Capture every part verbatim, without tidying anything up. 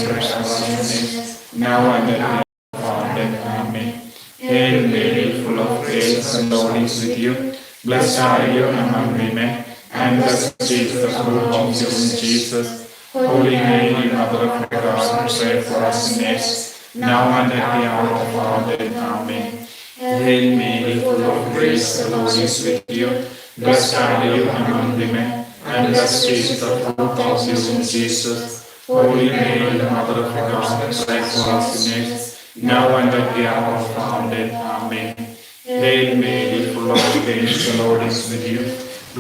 pray for us sinners, now and at the hour of our death. Amen. Hail Mary, full of grace, the Lord is with you. Blessed are you among women, and blessed is the fruit of your womb, Jesus. Holy Mary, Mother of God, pray for us sinners, now and at the hour of our death. Amen. Hail Mary, full of grace, the Lord is with you. Blessed are you among women, and blessed is the fruit of your womb, Jesus. Holy Mary, the Mother of God, pray for us sinners, now and at the hour of our death. Amen. Hail Mary, full of grace, the Lord is with you.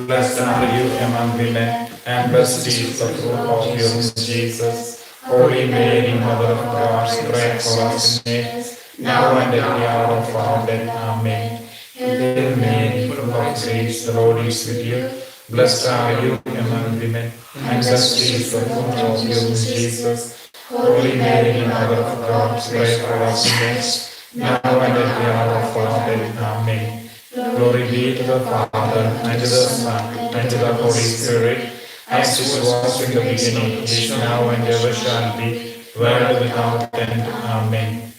Blessed are you among women, and blessed is the fruit of your womb, Jesus. Holy Mary, Mother of God, pray for us sinners, now and at the hour of our death. Amen. Hail Mary, full of grace, the Lord is with you. Blessed are you among women, and blessed is the fruit of your womb, Jesus. Holy Mary, Mother of God, pray for us sinners, now and at the hour of our death. Amen. Glory be to the Father, and to the Son, and to the Holy Spirit, as it was in the beginning, is now, and ever shall be, world without end. Amen.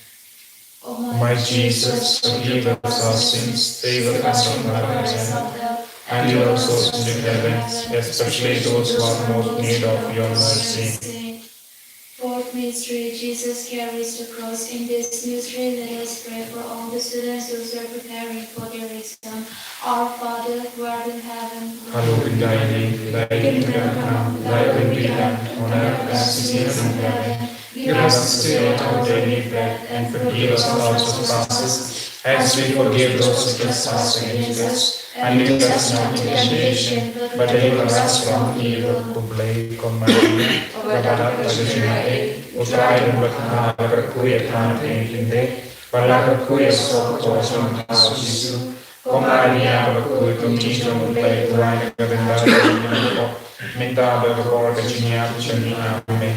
O my Jesus, forgive us our sins, save us from the fires of hell, and lead all souls into heaven, especially those who are most in need of your mercy. Fourth mystery, Jesus carries the cross. In this mystery, let us pray for all the students who are preparing for their exam. Our Father, who art in heaven, hallowed be thy name. Thy kingdom come, thy will be done on earth as it is in heaven. Give us this day our daily bread, and forgive us our trespasses, as we forgive those who trespass against us. And lead us not into temptation, but deliver us from evil. Khublei ko Maria, kaba dap da ka jingaiei, U Trai u don bad ha la ka rkui ïa pha na pdeng khyndiat, bad la ka rkui ïa u soh hapoh jong pha U Jisu. Ko Maria bakhuid, ka kmie jong U Blei, duwai na ka bynta jong ngi ki nongpop, mynta bad ha ka por ka jingïap jong ngi. Amen.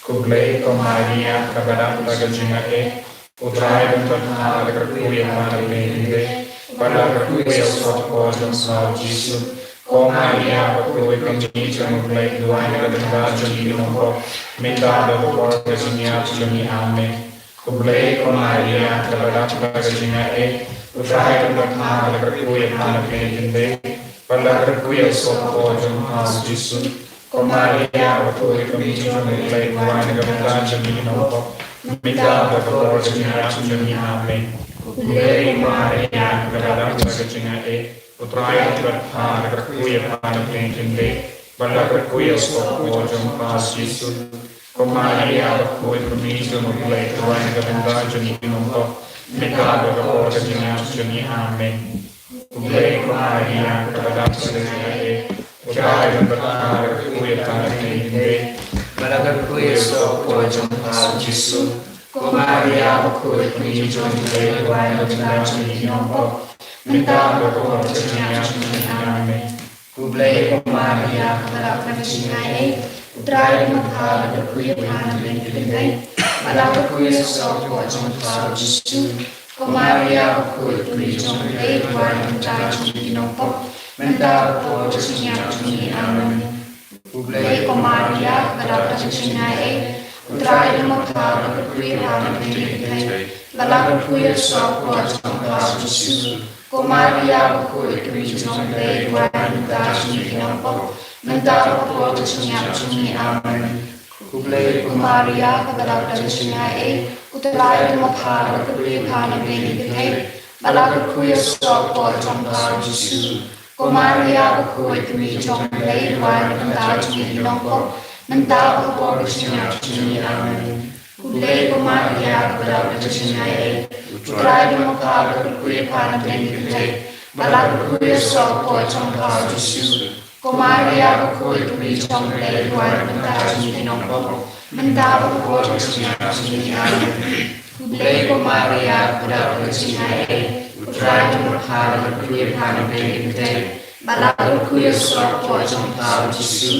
Khublei ko Maria, kaba dap da ka jingaiei, U Trai u don bad ha la ka rkui ïa pha na pdeng khyndiat, bad la ka rkui ïa u soh hapoh jong pha U Jisu. Ko Maria bakhuid, ka kmie jong U Blei, duwai na ka bynta jong ngi ki nongpop, mynta bad ha ka por ka jingïap jong ngi. Amen. Khublei ko Maria, kaba dap da ka jingaiei, U Trai u don bad ha la ka rkui ïa pha na pdeng khyndiat, bad la ka rkui ïa u soh hapoh jong pha U Jisu. Ko Maria bakhuid, ka kmie jong U Blei, duwai na ka bynta jong ngi ki nongpop, mynta bad ha ka por ka jingïap jong ngi. Amen. Khublei ko Maria, kaba dap da ka jingaiei, U Trai u don bad ha la ka rkui ïa pha na pdeng khyndiat, bad la ka rkui ïa u soh hapoh jong pha U Jisu. Ko Maria bakhuid, ka kmie jong U Blei, duwai na ka bynta jong ngi ki nongpop, mynta bad ha ka por ka jingïap jong ngi. Amen. Khublei ko Maria, kaba dap da ka jingaiei, U Trai u don bad ha la ka rkui ïa pha na pdeng khyndiat, bad la ka rkui ïa u soh hapoh jong pha U Jisu. Ko Maria bakhuid, ka kmie jong U Blei, duwai na ka bynta jong ngi ki nongpop, mynta bad ha ka por ka jingïap jong ngi. Amen. Khublei ko Maria, kaba dap da ka jingaiei, U Trai u don bad ha la ka rkui ïa pha na pdeng khyndiat, bad la ka rkui ïa u soh hapoh jong pha U Jisu. Ko Maria bakhuid, ka kmie jong U Blei, duwai na ka bynta jong ngi ki nongpop, mynta bad ha ka por ka jingïap jong ngi. Amen. Khublei ko Maria, kaba dap da ka jingaiei, U Trai u don bad ha la ka rkui ïa pha na pdeng khyndiat, bad la ka rkui ïa u soh hapoh jong pha U Jisu. Ko Maria bakhuid, ka kmie jong U Blei, duwai na ka bynta jong ngi ki nongpop, mynta bad ha ka por ka jingïap jong ngi. Amen. Khublei ko Maria, kaba dap da ka jingaiei, U Trai u don bad ha la ka rkui ïa pha na pdeng khyndiat, bad la ka rkui ïa u soh hapoh jong pha U Jisu. Ko Maria bakhuid, ka kmie jong U Blei, duwai na ka bynta jong ngi ki nongpop, mynta bad ha ka por ka jingïap jong ngi. Amen. Khublei ko Maria, kaba dap da ka jingaiei, U Trai u don bad ha la ka rkui ïa pha na pdeng khyndiat, bad la ka rkui ïa u soh hapoh jong pha U Jisu. Ko Maria bakhuid, ka kmie jong U Blei, duwai na ka bynta jong ngi ki nongpop, mynta bad ha ka por ka jingïap jong ngi. Amen. Khublei ko Maria, kaba dap da ka jingaiei, U Trai u don bad ha la ka rkui ïa pha na pdeng khyndiat, bad la ka rkui ïa u soh hapoh jong pha U Jisu.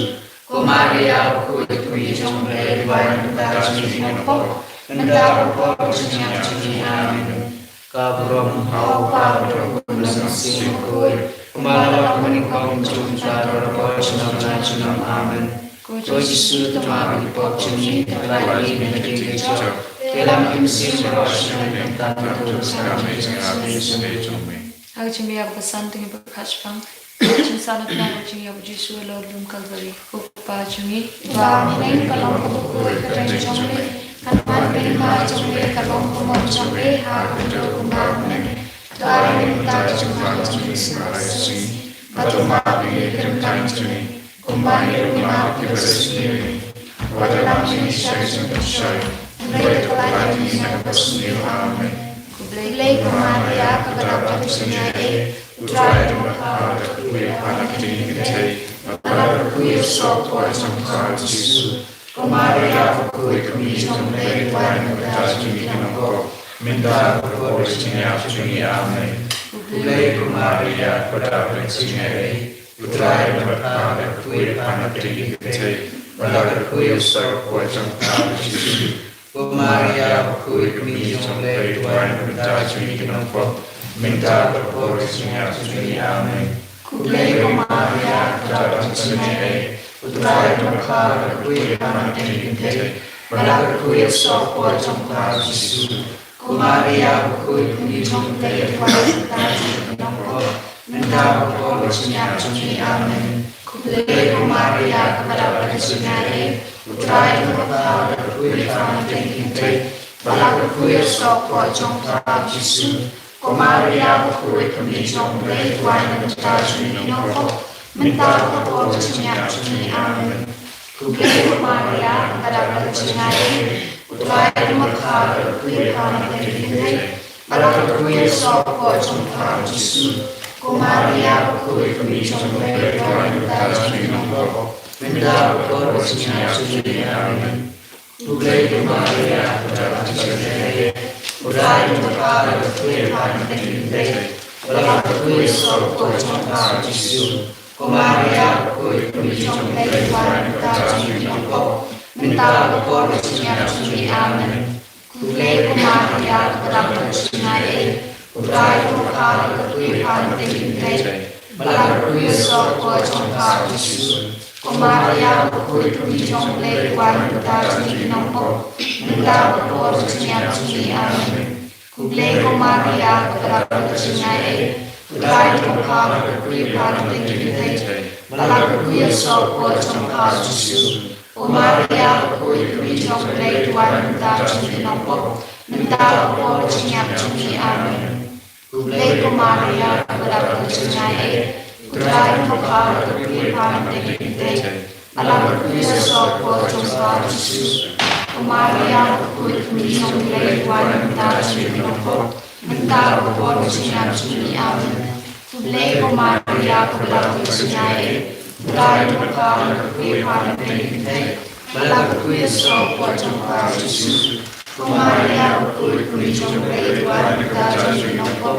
Ko Maria bakhuid, ka kmie jong U Blei, duwai na ka bynta jong ngi ki nongpop, mynta bad ha ka por ka jingïap jong ngi. Amen. Ka burom ha U Kpa, bad ha U Khun, bad ha U Mynsiem Bakhuid, kumba la long ha kaba nyngkong, mynta bad junom junom. Amen. Ko Jisu, to ma ki pop jong ngi, to pynlait ïa ngi na ka jingïaid jop. Te lem ïa ka mynsiem baroh sha ngi, khamtam ïa ka jingïaid jop. Ha ka jingim ïa ka basan, to ngi pyrkhat shaphang ka jingsahnarphna ka jingïap u Jisu halor lum Kalbari. Ko Kpa jong ngi, uba ha bneng, ka long kaba khuid ka kyrteng jong me, ka don ka kyrteng jong me, ka long ka mon jong me ha khyndiat kumba ha bneng. To ai ïa ngi mynta ka jingman jong ngi sngewbha, bad to map ïa ngi ki ryngkang jong ngi, kumba ngi ruh ngi map ïa kiba sngewsih ïa ngi. Wat ïalam ïa ngi sha ka jingpynshoi, hynrei to pynlait ïa ngi na kaba sniew. Amen. Khublei ko Maria, kaba dap da ka jingaiei, U Trai u don bad pha, da kaba khuid pha na ka ktien kynthei, bad da kaba khuid ïa u soh hapoh jong pha u Jisu. Ko Maria bakhuid, ka kmie jong U Blei, to ai ïa ngi mynta ka jingïap jong ngi ki nongpop, mynta bad ha ka por ka jingïap jong ngi. Amen. Khublei ko Maria, kaba dap da ka jingaiei, U Trai u don bad pha, da kaba khuid pha na ka ktien kynthei, bad da kaba khuid ïa u soh hapoh jong pha u Jisu. Ko Maria bakhuid, ka kmie jong U Blei, to ai ïa ngi mynta ka jingïap jong ngi ki nongpop, mynta bad ha ka por ka jingïap jong ngi. Amen. Khublei ko Maria, kaba dap da ka jingaiei, U Trai u don bad pha, da kaba khuid pha na ka ktien kynthei, bad da kaba khuid ïa u soh hapoh jong pha u Jisu. Ko Maria bakhuid, ka kmie jong U Blei, to ai ïa ngi mynta ka jingïap jong ngi ki nongpop, mynta bad ha ka por ka jingïap jong ngi. Amen. Khublei ko Maria, kaba dap da ka jingaiei, U Trai u don bad pha, da kaba khuid pha na ka ktien kynthei, bad da kaba khuid ïa u soh hapoh jong pha u Jisu. Ko Maria bakhuid, ka kmie jong U Blei, to ai ïa ngi mynta ka jingïap jong ngi ki nongpop, mynta bad ha ka por ka jingïap jong ngi. Amen. Khublei ko Maria, kaba dap da ka jingaiei, U Trai u don bad pha, da kaba khuid pha na ka ktien kynthei, bad da kaba khuid ïa u soh hapoh jong pha u Jisu. Ko Maria bakhuid, ka kmie jong U Blei, to ai ïa ngi mynta ka jingïap jong ngi ki nongpop, mynta bad ha ka por ka jingïap jong ngi. Amen. Khublei ko Maria, kaba dap da ka jingaiei, U Trai u don bad pha, da kaba khuid pha na ka ktien kynthei, bad da kaba khuid ïa u soh hapoh jong pha u Jisu. Ko Maria bakhuid, ka kmie jong U Blei, to ai ïa ngi mynta ka jingïap jong ngi ki nongpop, mynta bad ha ka por ka jingïap jong ngi. Amen. Khublei ko Maria, kaba dap da ka jingaiei, U Trai u don bad pha, da kaba khuid pha na ka ktien kynthei, bad da kaba khuid ïa u soh hapoh jong pha u Jisu. Ko Maria bakhuid, ka kmie jong U Blei, to ai ïa ngi mynta ka jingïap jong ngi ki nongpop, mynta bad ha ka por ka jingïap jong ngi. Amen. Khublei ko Maria, kaba dap da ka jingaiei, U Trai u don bad pha, da kaba khuid pha na ka ktien kynthei, bad da kaba khuid ïa u soh hapoh jong pha u Jisu. Ko Maria bakhuid, ka kmie jong U Blei, to ai ïa ngi mynta ka jingïap jong ngi ki nongpop, mynta bad ha ka por ka jingïap jong ngi. Amen. Khublei ko Maria, kaba dap da ka jingaiei, U Trai u don bad pha, da kaba khuid pha na ka ktien kynthei, bad da kaba khuid ïa u soh hapoh jong pha u Jisu. Ko Maria bakhuid, ka kmie jong U Blei, to ai ïa ngi mynta ka jingïap jong ngi ki nongpop, mynta bad ha ka por ka jingïap jong ngi. Amen. Khublei ko Maria, kaba dap da ka jingaiei, U Trai u don bad pha, da kaba khuid pha na ka ktien kynthei, bad da kaba khuid ïa u soh hapoh jong pha u Jisu. Ko Maria bakhuid, ka kmie jong U Blei, to ai ïa ngi mynta ka jingïap jong ngi ki nongpop,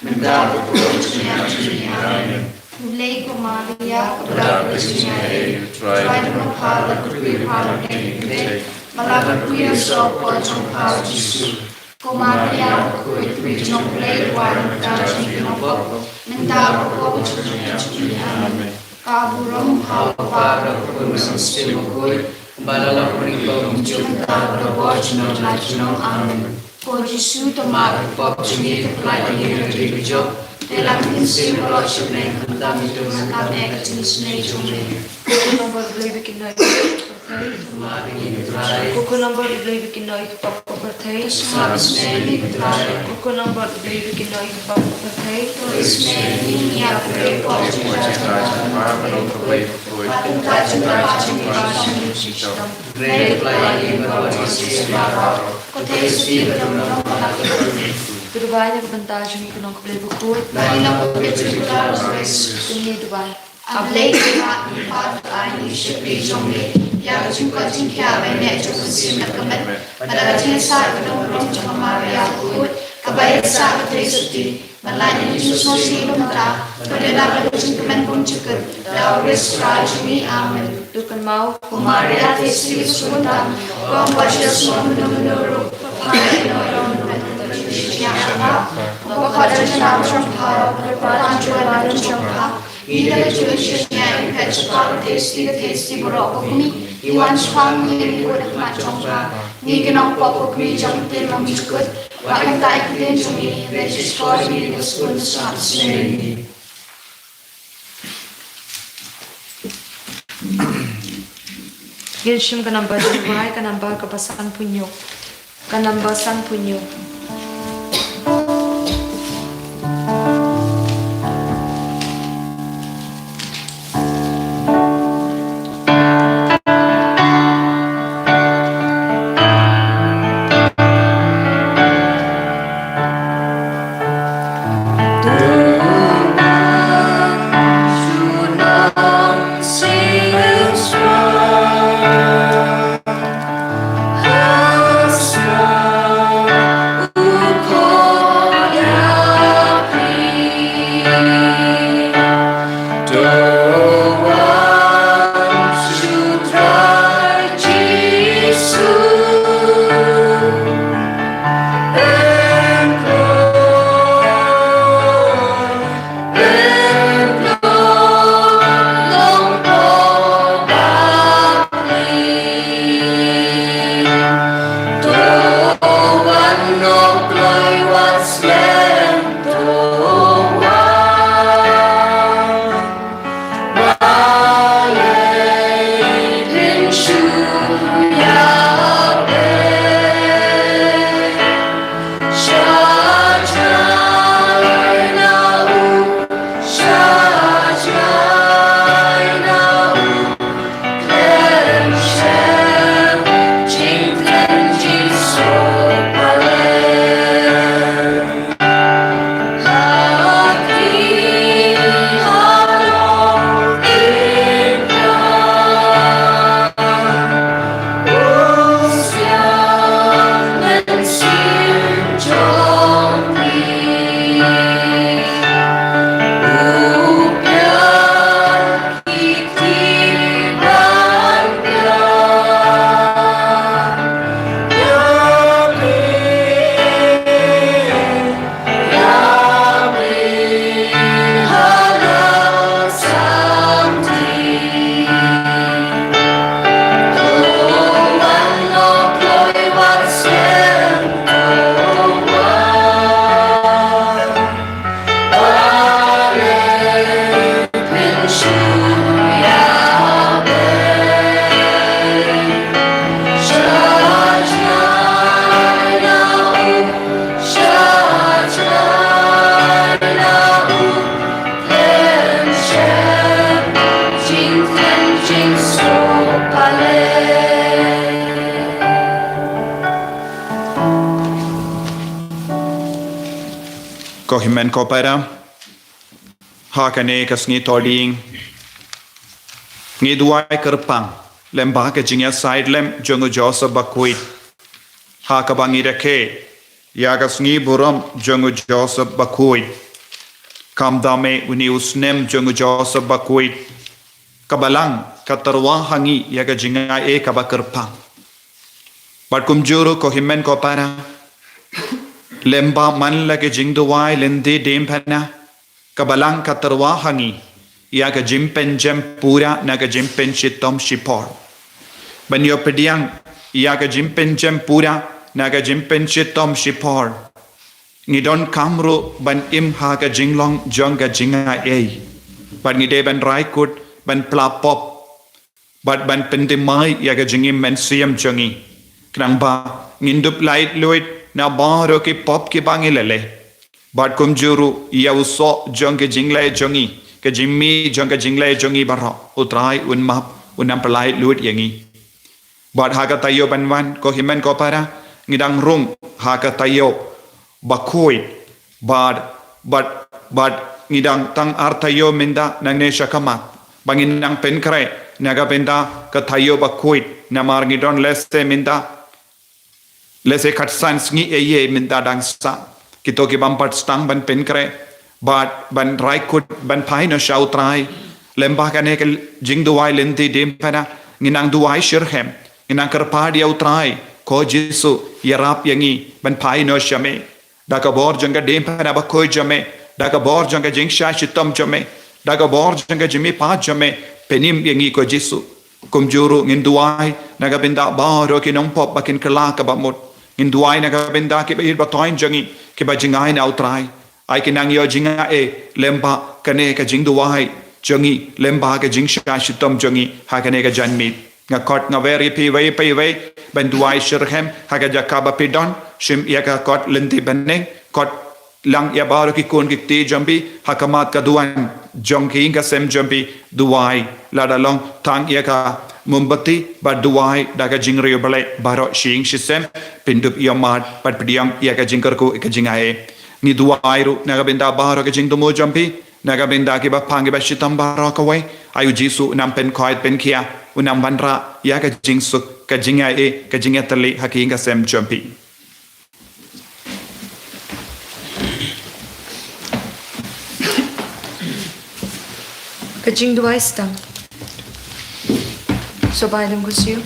mynta bad ha ka por ka jingïap jong ngi. Amen. Khublei ko Maria, kaba dap da ka jingaiei, U Trai u don bad pha, da kaba khuid pha na ka ktien kynthei, bad da kaba khuid ïa u soh hapoh jong pha u Jisu. Ko Maria bakhuid, ka kmie jong U Blei, to ai ïa ngi mynta ka jingïap jong ngi ki nongpop, mynta bad ha ka por ka jingïap jong ngi. Amen. Ka burom ha U Kpa, ha U Khun bad ha U Mynsiem Bakhuid, kumba la long mynta bad ha ka por junom la junom. Amen. Ko Jisu, to map ïa ki pop jong ngi, to pynlait ïa ngi na ka jingïaid jop, te ïalam ïa ngi sha ka bneng, khamtam ïa ka jingïaid jop jong me. Ko Khun langbrot U Blei ba kynnoh ïa ki pop, to map ïa ngi ko Trai. Ko Khun langbrot U Blei ba kynnoh ïa ki pop, ko Trai, to sngap ïa ngi ko Trai. Ko Khun langbrot U Blei ba kynnoh ïa ki pop, ko Trai, to isynei ïa ngi, ngi ïa pop jong ngi. Ko Trai, to pynlait ïa ngi na ka bynta jong ka jingim baroh. Ko Trai, to pynlait ïa ngi. Ngi duwai na ka bynta jong ngi ko Nongkynrad bakhuid. Ba ngi long ka jingkyrkhu jong U Jisu. Ngi duwai. A Blei kaba ha khlieh, to ai ïa ngi ki shakri jong me ïa ka jingkoit jingkhiah ban neh jong ka mynsiem bad ka met, bad da ka jingïasaid ka dongburom jong ka Maria bakhuid kaba ïasaid ka trei sotti, ban lait ïa ngi sngewsih kumta ban ïada bad ka jingkmen bymjukut da U Khrist U Trai jong ngi. Amen. To kynmaw, ko Maria, to isynei sngewbha, ko Maria, sngewbha, Ngi da ka jingïaishah ïa ka jingpang te sti te sti baroh ka kmie. Ngi wan shaphang ngi ngi bud ha khmat jong pha. Ngi ki nongpop ka kmie jong te long jukut. Wa kan tai ki den jong ngi. Re jishkor ngi ngi sbun shat sbun. Ngin shim ka number jingduwai, ka number kaba sanphew hynñiew. Ka number sanphew hynñiew. Ko hynmen ko para, ha kane ka sngi Thohdieng, ngi duwai kyrpang lem bad ka jingïasaid lem jong u Joseph Bakhuid, ha kaba ngi rakhe ïa ka sngi burom jong u Joseph Bakhuid. Kham dame une u snem jong u Joseph Bakhuid, ka Balang ka tyrwa ha ngi ïa ka jingai ei kaba kyrpang. Bad kumjuh ruh ko hynmen ko para, lem bad man la ka jingduwai lynti diengphna, ka Balang ka tyrwa ha ngi ïa ka jingpynjem pura na ka jingpynshitom shipor. Ban ïoh pdiang ïa ka jingpynjem pura na ka jingpynshitom shipor, ngi donkam ruh ban im ha ka jinglong jong ka jingai ei. Bad ngi dei ban rai kut ban pla pop bad ban pynthymmai ïa ka jingim mynsiem jong ngi, khnang ba ngin dup laitluid na baroh ki pop kiba ngi la leh. Bad kumjuh ruh ïa u soh jong ka jingleh jong ngi, ka jingmih jong ka jingleh jong ngi baroh, U Trai un map, un nang pyllaitluid ïa ngi. Bad ha ka taïew ban wan, ko hynmen ko para, ngi dang rung ha ka taïew Bakhuid. Bad, bad, bad ngi dang tang ar taïew mynta nangne sha khmat ba ngin nang pynkhreh na ka bynta ka taïew Bakhuid, namar ngi don lehse mynta, lehse khatsan sngi ei ei mynta dang sah. Kito ki bym pat sdang ban pynkhreh bad ban rai kut ban phai noh sha U Trai, lem bad kane ka jingduwai lynti diengphna, ngin nang duwai shitrhem, ngin nang kyrpad ïa U Trai, ko Jisu, ïarap ïa ngi ban phai noh sha me da ka bor jong ka diengphna bakhuid jong me, da ka bor jong ka jingshah shitom jong me. Da ka bor jong ka jingmihpat jong me, pynim ïa ngi ko Jisu. Kumjuh ruh ngin duwai na ka bynta baroh ki nongpop ba kin kylla ka bamut. Ngin duwai na ka bynta ki bahir bathoiñ jong ngi, ki ba jngai na U Trai. Ai ki nang ïoh jingaiei lem bad kane ka jingduwai jong ngi, lem bad ka jingshah shitom jong ngi ha kane ka janmiet. Nga khot nga wer ïa phi iwei pa iwei ban duwai shitrhem ha ka jaka ba phi don. Shim ïa ka kot lynti bneng, kot lang ïa baroh ki khun ki kti jong phi ha khmat ka duwan jong ka ïing ka sem jong phi. Duwai lada long tang ïa ka mombati, bad duwai da ka jingriewblei baroh shi ïing shi sem. Pyndup ïa mat bad pdiang ïa ka jingkyrkhu, ïa ka jingaiei. Ngi duwai ruh na ka bynta baroh ka jingthmu jong phi, na ka bynta ki ba pang ki ba shitom baroh kawei. Ai U Jisu un nang pynkoit pynkhia, un nang wanrah ïa ka jingsuk, ka jingaiei, ka jingïatylli ha ka ïing ka sem jong phi. Ka jingduwai sdang. Sngewbha ïa lum ka siu.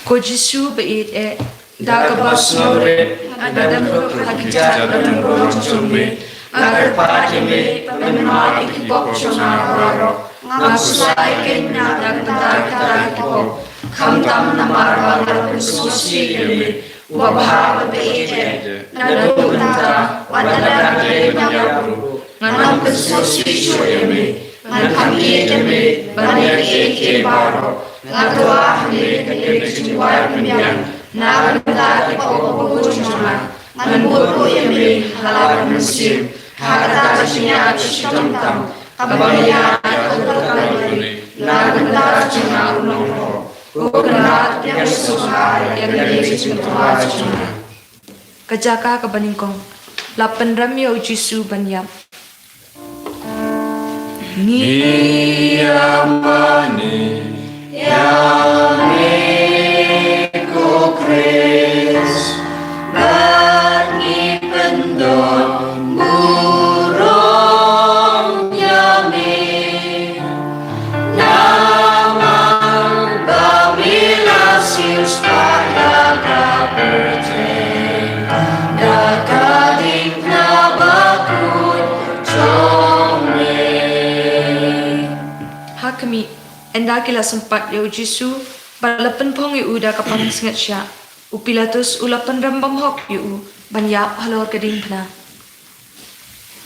Ko Jisu ba ïeit eh, da kaba sngewrit, nga dem ruh ha ki kjat ba nongrim jong me. Nga kyrpad ïa me ba men map ïa ki pop jong nga baroh. Nga khuslai kein na ka bynta kita ki pop, khamtam namar ba nga la pynsngewsih ïa me, uba bha bad ba ïeit eh. Naduh mynta bad haduh ban ïap ruh, ngan ym pynsngewsih shuh ïa me. Ngan kham ïeit ïa me ban ïa kiei kiei baroh. Nga tyrwa ha me ha kane ka jingduwai pynbiang na ka bynta ki pop ba bun jong nga. Ngan bud ruh ïa me ha la ka mynsiem, ha kata ka jingïap shitom tam kaba nga ïaid ha u kyrteng Mari na ka bynta jong nga u nongpop. Ko Kynrad, ïa sngewbha ïa kane ka jingtyrwa jong nga. Ka jaka kaba nyngkong. La pynrem ïa U Jisu ban ïap. Ngi ïa mane ïa me ko Khrist, bad ngi pyndon burom ïa me. Namar ba me la siewspah ïa ka pyrthei da ka diengphna bakhuid jong me. Ha khmih, ynda ki la sympat ïa U Jisu bad la pynphong ïa u da ka pansngiat shiah, u Pilatus u la pynrem bymhok ïa u ban ïap halor ka diengphna.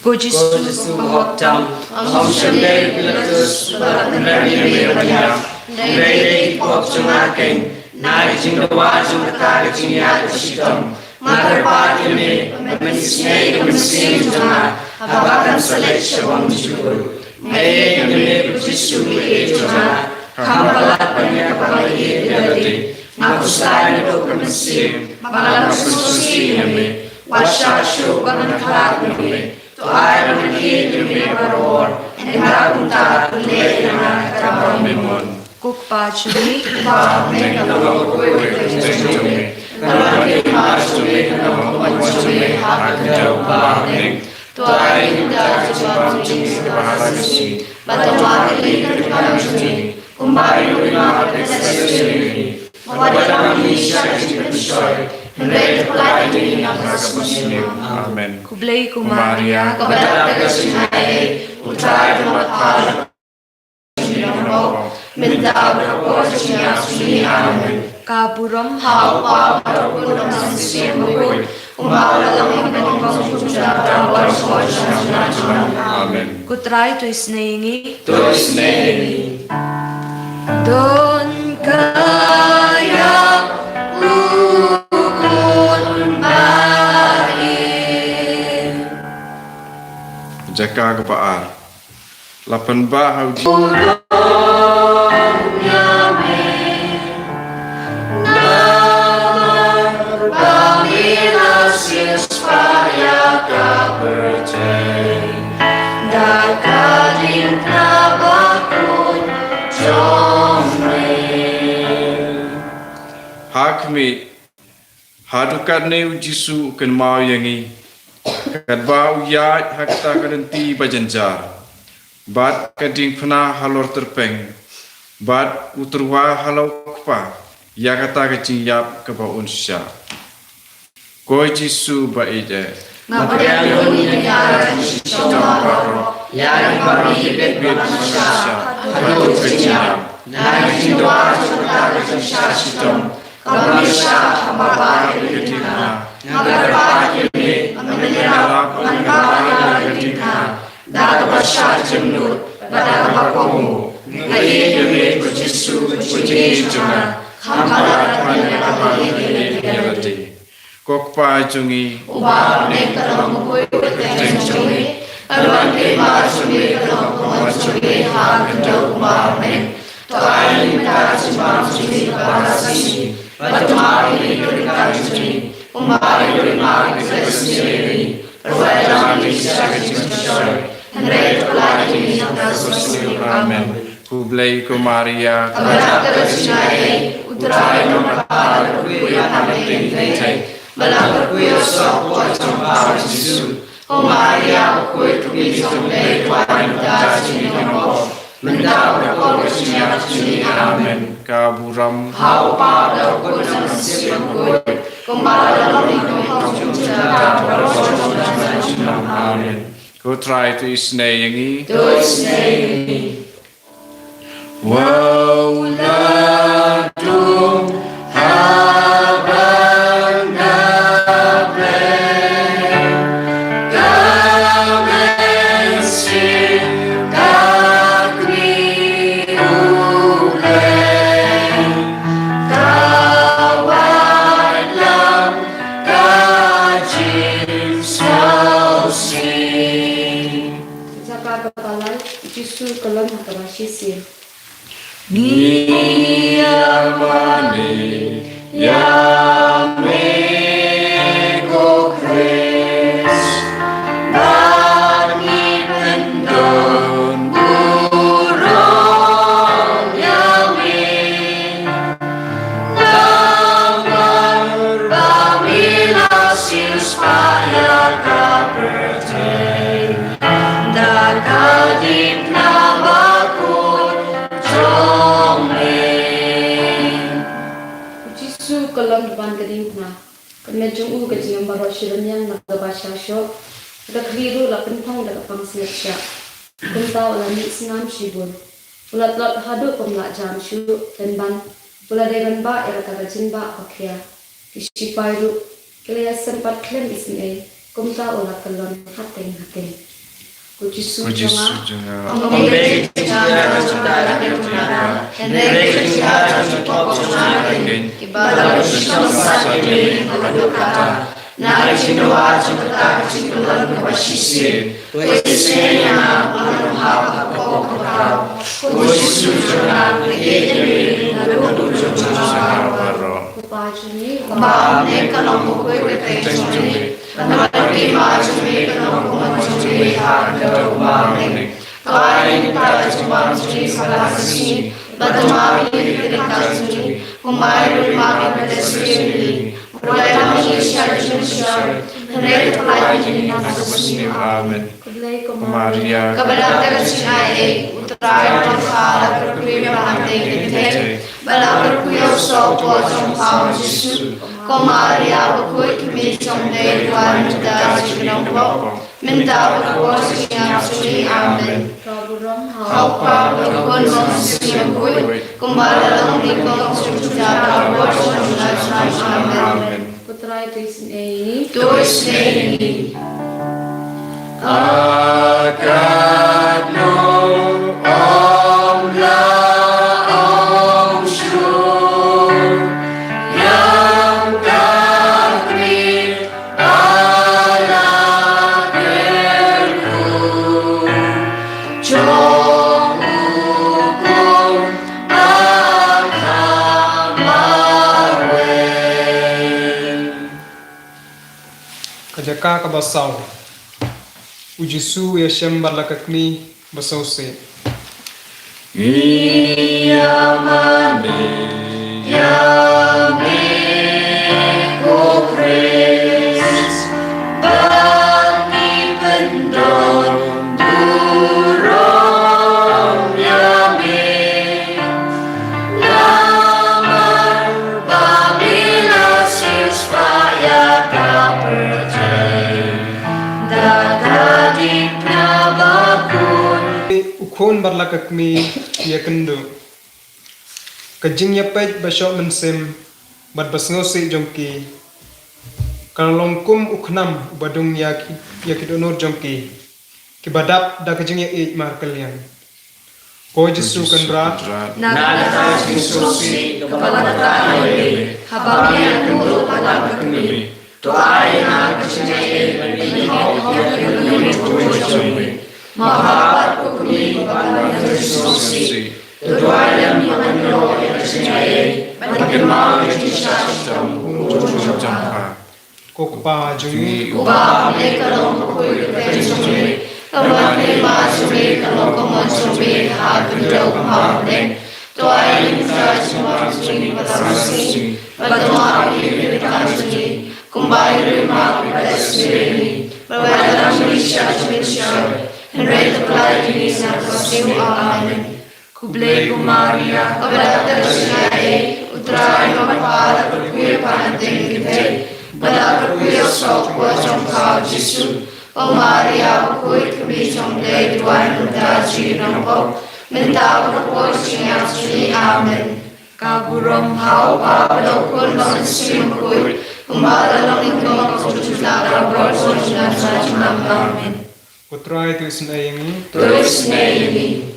Ko Jisu, ko Jisu ba hok tam, ym shym dei u Pilatus uba la pynrem ïa me ban ïap. Hynrei dei ki pop jong nga kein, na ka jingdawa jong kata ka jingïap ka shitom. Nga kyrpad ïa me ba men isynei ïa ka mynsiem jong nga, haba kan sa leit sha bong jukut. Nga ïeit ïa me ko Jisu, ïeit jong nga. Kham palat ban ïa kaba nga ïeit ïa lade. Nga khuslai naduh ka mynsiem ba nga la pynsngewsih ïa me. Wat shah shuh ba ngan khlad na me. To ai ba ngan ïeit ïa me barabor, ynda kumta to leh ïa nga kaba me mon. Ko Kpa jong ngi, Kpa, me ka long ka kyrteng jong me. Ka long ka kyrteng jong me, ka long ka mon jong me ha ka kyrteng ba ha bneng. To ai ïa ngi mynta ka jingbam jong ngi kaba ha ka sngi. Bad to map ïa ngi ka jingkam jong ngi, kumba ngi map ïa kiba sngewsih ïa ngi. Wat lam ïa ngi sha ka jingpynshoi, hynrei to pynlait ïa ngi na ka khmih. Amen. Khublei ko Maria, kaba dap da ka jingaiei, U Trai u don bad pha. Mynta bad ha ka por ka jingïap jong ngi. Amen. Ka burom ha U Kpa bad ha U Khun bad ha U Mynsiem Bakhuid. Amen. Ko Trai to isynei ïa ngi. To isynei ïa ngi. Don ka ïa u khun ba ïeit. Jaka kaba ar. La pynbha ha u Jisu. Ha khmih, haduh katne u Jisu u kynmaw ïa ngi, katba u ïaid ha kata ka lynti ba jynjar, bad ka diengphna halor tyrpeng, bad u tyrwa ha la u Kpa ïa kata ka jingïap kaba un shah. Ko Jisu ba ïeit eh, nga pdiang ïa u ïa ka shitom baroh, ïa ki bymman ki bit bit ba nga shah haduh ka jingïap. Na ka jingduwai jong kata ka jingshah shitom kaba me shah ha kaba ïeit ka ding nga, nga kyrpad ïa me, ba men ïarap ngan kawai ïa ka ding nga da kaba shah jingmut bad da kaba kohnguh. Nga ïeit ïa me ko Jisu, ko Jingïeit jong nga, kham palat ban ïa kaba ïeit ïa lade. Ko Kpa jong ngi uba ha bneng, ka long ka kyrteng jong me, ka long ka hima jong me, ka long ka mon jong me ha ka khyndew kumba ha bneng. To ai ïa ngi mynta ka jingbam jong ngi kaba ha ka sngi, bad to map ïa ngi ki ryngkat jong ngi kumba ngi ruh ngi map ïa kito kiba sngewsih ïa ngi. Ruh wat ïalam ïa ngi sha ka jingpynshoi, hynrei to pyllait ïa ngi na ka bymjukut. Amen. Khublei ko Maria, kaba dap da ka jingaiei, U Trai u don bad pha, la kyrkhu ïa pha ha ki khynnah, bad la kyrkhu ïa u saw ka kpoh jong pha u Jisu. Ko Maria bakhuid, ka Kmie jong U Blei, to wad ïa ngi kita ki dohnud, mynta bad ha ka por ka jingïap jong ngi. Amen. Ka burom ha U Kpa, bad ha U Khun, bad ha U Mynsiem Bakhuid, kumba la long, u don, u don, u don, u don, u don. Amen. Ko Trai to isynei ïa ngi. To isynei ïa ngi. Wow, la dum ha ban da Blei, ka mynsiem ka kmie U Blei, ka waitlam ka jingsngewsih. Jaka kaba lai, U Jisu u kyllon ha kaba shisien. Ngi ïa mane ïa me ko Khrist, bad ngi pyndon burom ïa me. Namar ba me la siewspah ïa ka pyrthei da ka diengphna bakhuid jong me. U Jisu u kyllon ha ban ka diengphna. Ka met jong u ka jngai baroh shi rynïeng na kaba sha shoh. Ka khlieh ruh la pynphong da ka pansngiat shiah. Kumta u la mih snam shibun. U la tlot haduh bym lah jam shuh, pynban u la dei ban bah ïa kata ka jingbah ba khia. Ki shipai ruh ki la ïaseng pat khlem isynei, kumta u la kyllon hateng hateng. Ko Jisu jong nga, ym dei ka jingkha jong ka jingkha jong nga, hynrei ka jingkha jong ki pop jong nga keiñ kiba la shitom sat ïa me haduh katta. Na ka jingdawa jong kata ka jingkyllon kaba shisien, to isynei ïa nga ba ngan ym hap ha ka kpoh kaba khraw. Ko Jisu jong nga, nga ïeit ïa me naduh ka dujok jong nga baroh. Ko Kpa jong ngi uba ha bneng, ka long ka kyrteng jong me, ka long ka hima jong me, ka long ka mon jong me ha ka khyndew kumba ha bneng. To ai ïa ngi mynta ka jingbam jong ngi kaba ha ka sngi, bad to map ïa ngi ki ryngkat jong ngi kumba ngi ruh ngi map ïa kito kiba sngewsih ïa ngi. Wat ïalam ïa ngi sha ka jingpynshoi, hynrei to pyllait ïa ngi na ka bymjukut. Amen. Khublei ko Maria, kaba dap da ka jingaiei, U Trai u don bad pha, la kyrkhu ïa pha ha ki kynthei, bad la kyrkhu ïa u saw ka kpoh jong pha u Jisu. Ko Maria bakhuid, ka Kmie jong U Blei, to wad ïa ngi kita ki dohnud, mynta bad ha ka por ka jingïap jong ngi. Amen. Ka burom ha U Kpa, ha U Khun, ha U Mynsiem Bakhuid, kumba la long ha kaba bud, kumta bad ha ka por ka jingïap jong ngi. Amen. Ko Trai to isynei ïa ngi. To isynei ïa ngi. Aka nong ong la ong shuh, ïa ka kri ba la kyrkhu jong u Khun ba kham bawei. Ka jaka kaba saw. U Jisu u ïashem bad la ka kmie ba sngewsih. Ngi ïa mane ïa me ko Khrist, ba ngi pyndon burom ïa me. Namar ba me la siewspah ïa ka khun bad la ka kmie ki ïakynduh. Ka jingïapeit ba shoh mynsiem bad ba sngewsih jong ki ka la long kum u khnam uba dung ïa ki, ïa ki dohnud jong ki, kiba dap da ka jingïaieit markylliang. Ko Jisu Kynrad, na kata ka jingsngewsih kaba la kah ïa me haba me ïakynduh bad la ka kmie, to ai ïa nga ka jingïaieit ban ïoh ïa ka jingïaieit jong me. Ma ha ko kmie, ba ka jingsngewsih, to duwai ïa me ban ïoh ïa ka jingïaieit ban kynmaw ïa ka jingshah shitom jong pha. Ko Kpa jong ngi uba ha bneng, ka long ka kyrteng jong me, ka wan ka hima jong me, ka long ka mon jong me ha ka khyndew kumba ha bneng. To ai ïa ngi mynta ka jingbam jong ngi kaba shisha, bad to map ïa ngi ki jingkam jong ngi, kumba ngi ruh ngi map ïa kiba sngewsih ïa ngi, bad wat ïalam ïa ngi sha ka jingpynshoi, hynrei to pynlait ïa ngi na kaba sniew. Amen. Khublei ko Maria, kaba dap da ka jingaiei, U Trai u don bad pha, la kyrkhu ïa pha na pdeng ki kynthei, bad la kyrkhu ïa u soh u kpoh jong pha u Jisu. Ko Maria bakhuid, ka kmie jong U Blei, duwai ïa ngi ki nongpop, mynta bad ha ka por jingïap jong ngi. Amen. Ka burom ha U Kpa bad ha U Khun bad ha U Mynsiem Bakhuid, kumba la long nyngkong, kumjuh, la ka por, junom junom. Amen. Ko Trai to isynei ïa ngi. To isynei ïa ngi.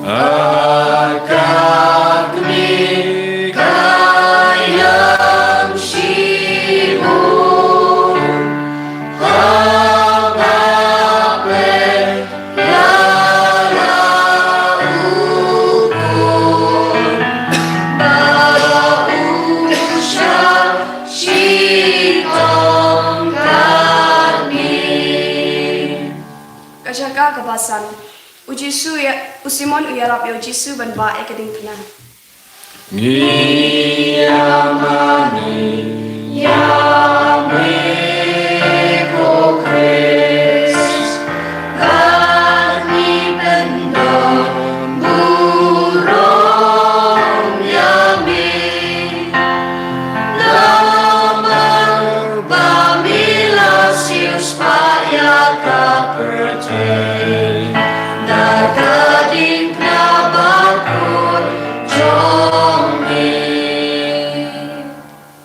A ka kmie ka ïam shibun, haba peit la la u Khun, ba u shah shitom katne. Ka jaka kaba san. U Jisu ïa, u Simon u ïarap ïa u Jisu ban bah ïa ka diengphna. Ngi ïa mane ïa me ko Khrist, bad ngi pyndon burom ïa me. Namar ba me la siewspah ïa ka pyrthei da ka diengphna bakhuid jong me.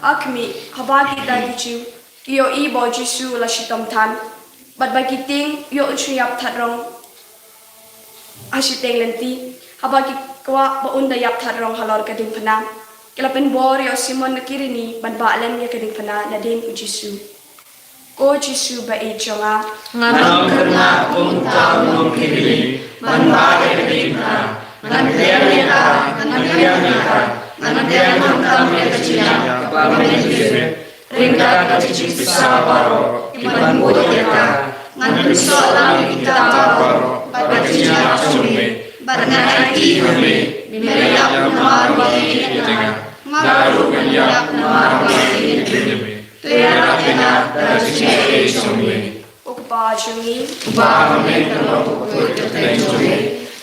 A khmih, haba kita ki Jiw ki ïohi ba u Jisu u la shitom than, bad ba ki tieng u ïoh un shu ïap thad rong ha shiteng lynti, haba ki kwah ba un da ïap thad rong halor ka diengphna, ki la pynbor ïa u Simon na Kirini ban bah lem ïa ka diengphna nadien u Jisu. Ko Jisu ba ïeit jong nga, ngam kyrpad kum uta u nong Kirini ban bah ïa ka diengphna. Ngan pdiang ïa ka, ngan pdiang ïa ka, ngan pdiang khamtam ïa ka jingïap kaba mynta. Ryngkat ka jingpisa baroh kiban bud ïa ka, ngan pynsoh lang ïa kita baroh bad ka jingïap jong me, bad ngan aiti ha me, me la ïap namar ïa nga, nga ruh ngan ïap namar ïa me. To ïarap ïa nga da ka jingaiei jong me. Ko Kpa jong ngi uba ha bneng, ka long ka kyrteng jong me,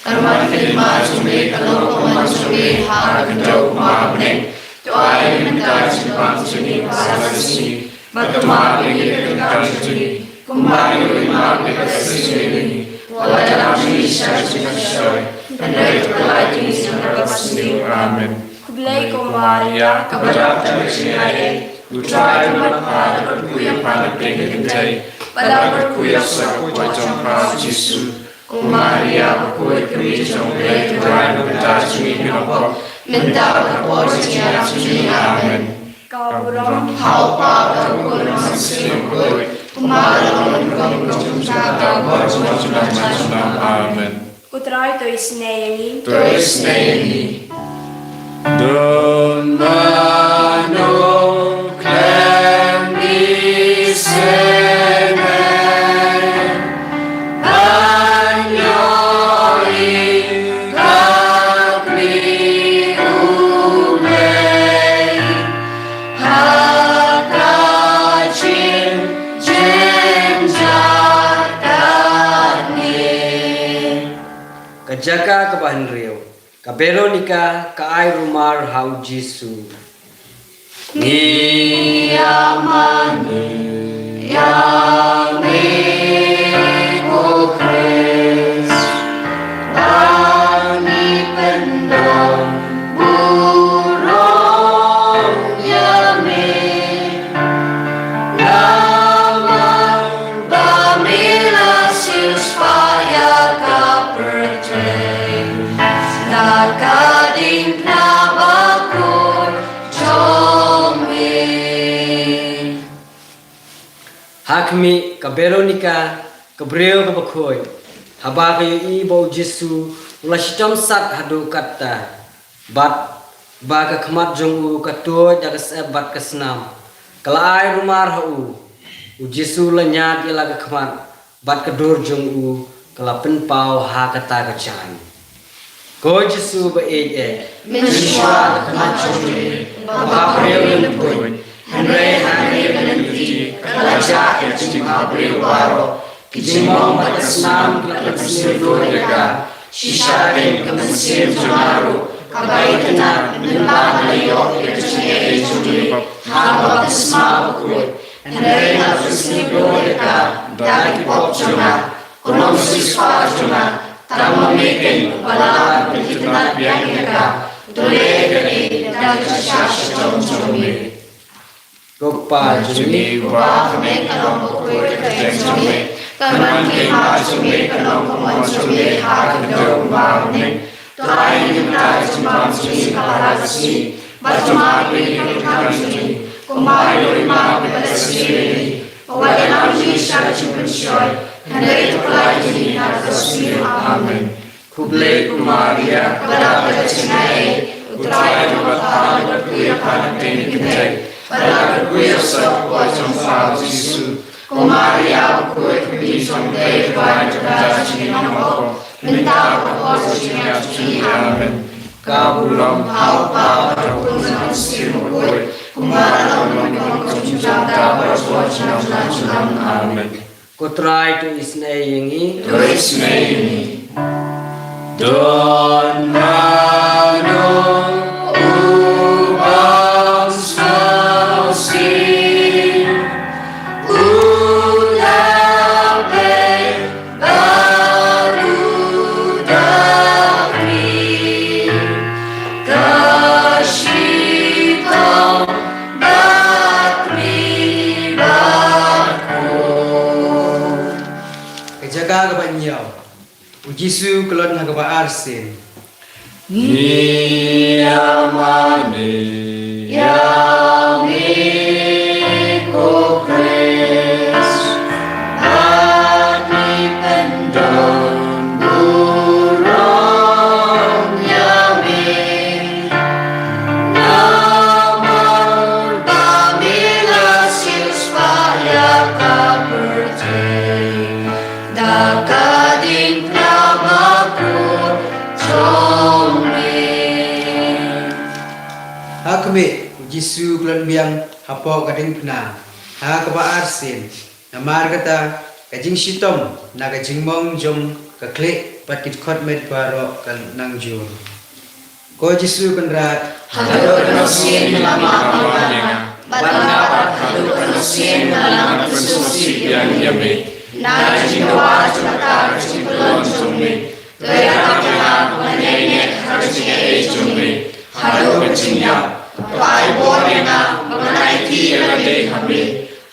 ka wan ka hima jong me, ka long ka mon jong me ha ka khyndew kumba ha bneng. To ai ïa ngi mynta ka jingbam jong ngi kaba shisha, bad to map ïa ngi ki jingkam jong ngi, kumba ngi ruh ngi map ïa kiba sngewsih ïa ngi. Wat ïalam ïa ngi sha ka jingpynshoi, hynrei to pynlait ïa ngi na kaba sniew. Amen. Khublei ko Maria, kaba dap da ka jingaiei, U Trai u don bad pha, la kyrkhu ïa pha na pdeng ki kynthei, bad la kyrkhu ïa u soh u kpoh jong pha u Jisu. Ko Maria bakhuid, ka kmie jong U Blei, to duwai ïa ngi kita ki nongpop, mynta bad ha ka por jingïap jong ngi. Amen. Ka burom ha U Kpa bad ha U Khun bad ha U Mynsiem Bakhuid, kumba la long nyngkong, kumjuh, kumjuh, la ka por, junom junom. Amen. Ko Trai to isynei ïa ngi. To isynei ïa ngi. Don mano khlem isynei ban ïohi ka kmie U Blei ha ka jingjynjar katne. Ka jaka kaba hynriew, ka Veronika ka ai rumar ha u Jisu. Ngi ïa mane ïa me ko Khrist. Khmih, ka Veronika, ka briew kaba khuid, haba ka ïohi ba u Jisu u la shitom sat haduh katta, bad ba ka khmat jong u ka tuid da ka syep bad ka snam, ka la ai rumar ha u. U Jisu u la ñiad ïa la ka khmat, bad ka dur jong u ka la pynpaw ha kata ka jaiñ. Ko Jisu ba ïeit eh, mynshuwa ka khmat jong me ba briew ka la tuid, hynrei ha kane ka lynti ka la jah ïa ka jingim briew baroh. Ki jingmong bad ka snam ki la pynsniew dur ïa ka. Shisha kein ka mynsiem jong nga ruh ka ba itynnad, mynba nga la ïoh ïa ka jingaiei jong me ha ka baptisma bakhuid. Hynrei nga la pynsniew dur ïa ka da ki pop jong nga. Ko Nongsiewspah jong nga, tang ma me kein uba lah ban pynitynnad biang ïa ka. To leh ïa kane da ka jingshisha shitom jong me. Ko Kpa jong ngi uba ha bneng, ka long bakhuid ka kyrteng jong me. Kan wan ka hima jong me, kan long ka mon jong me ha ka khyndew kumba ha bneng. To ai ïa ngi mynta ka jingbam jong ngi kaba ha ka sngi, bad to map ïa ngi ki kyrteng jong ngi, kumba ngi ruh ngi map ïa kiba la sngewsih ïa ngi. Wat ïalam ngi sha ka jingpynshoi, hynrei to pyllait ïa ngi na ka dohsniew. Amen. Khublei ko Maria, kaba dap da ka jingaiei, U Trai u don bad pha, la kyrkhu ïa pha na ka bynta ki kynthei, bad la kyrkhu ïa u soh ka kpoh jong pha u Jisu. Ko Maria bakhuid, ka kmie jong U Blei, duwai ïa ngi kita ki nongpop, mynta bad ha ka por ka jingïap jong ngi. Amen. Ka burom ha u Kpa bad ha u Khun bad ha u Mynsiem Bakhuid, kumba la long mynta bad ha ka por jong ngi. Amen. Ko Trai to isynei ïa ngi. To isynei ïa ngi. Don mano u bym sngewsih, u da peit bad u da khmih, ka shitom bad khmih bad khun. Ka jaka kaba hynñiew. U Jisu u klet ha kaba arsien. Ngi ïa mane ïa me ko Khrist, bad ngi pyndon burom ïa me. Namar ba me la siewspah ïa ka pyrthei da ka diengphna bakhuid jong me. Ha khmih, u Jisu u klet biang hapoh ka diengphna ha kaba arsien. Namar kata, ka jingshitom na ka jingmong jong ka khlieh bad ki dkhot met baroh ka nang jur. Ko Jisu Kynrad, haduh katno sien me la map ïa nga, bad nga pat haduh katno sien me la nang pynsngewsih biang ïa me. Na ka jingdawa jong kata ka jingpyllun jong me, to ïarap ïa nga ba ngan ïaineh ha ka jingaiei jong me haduh ka jingïap. To ai bor ïa nga ba ngan aiti ïa lade ha me.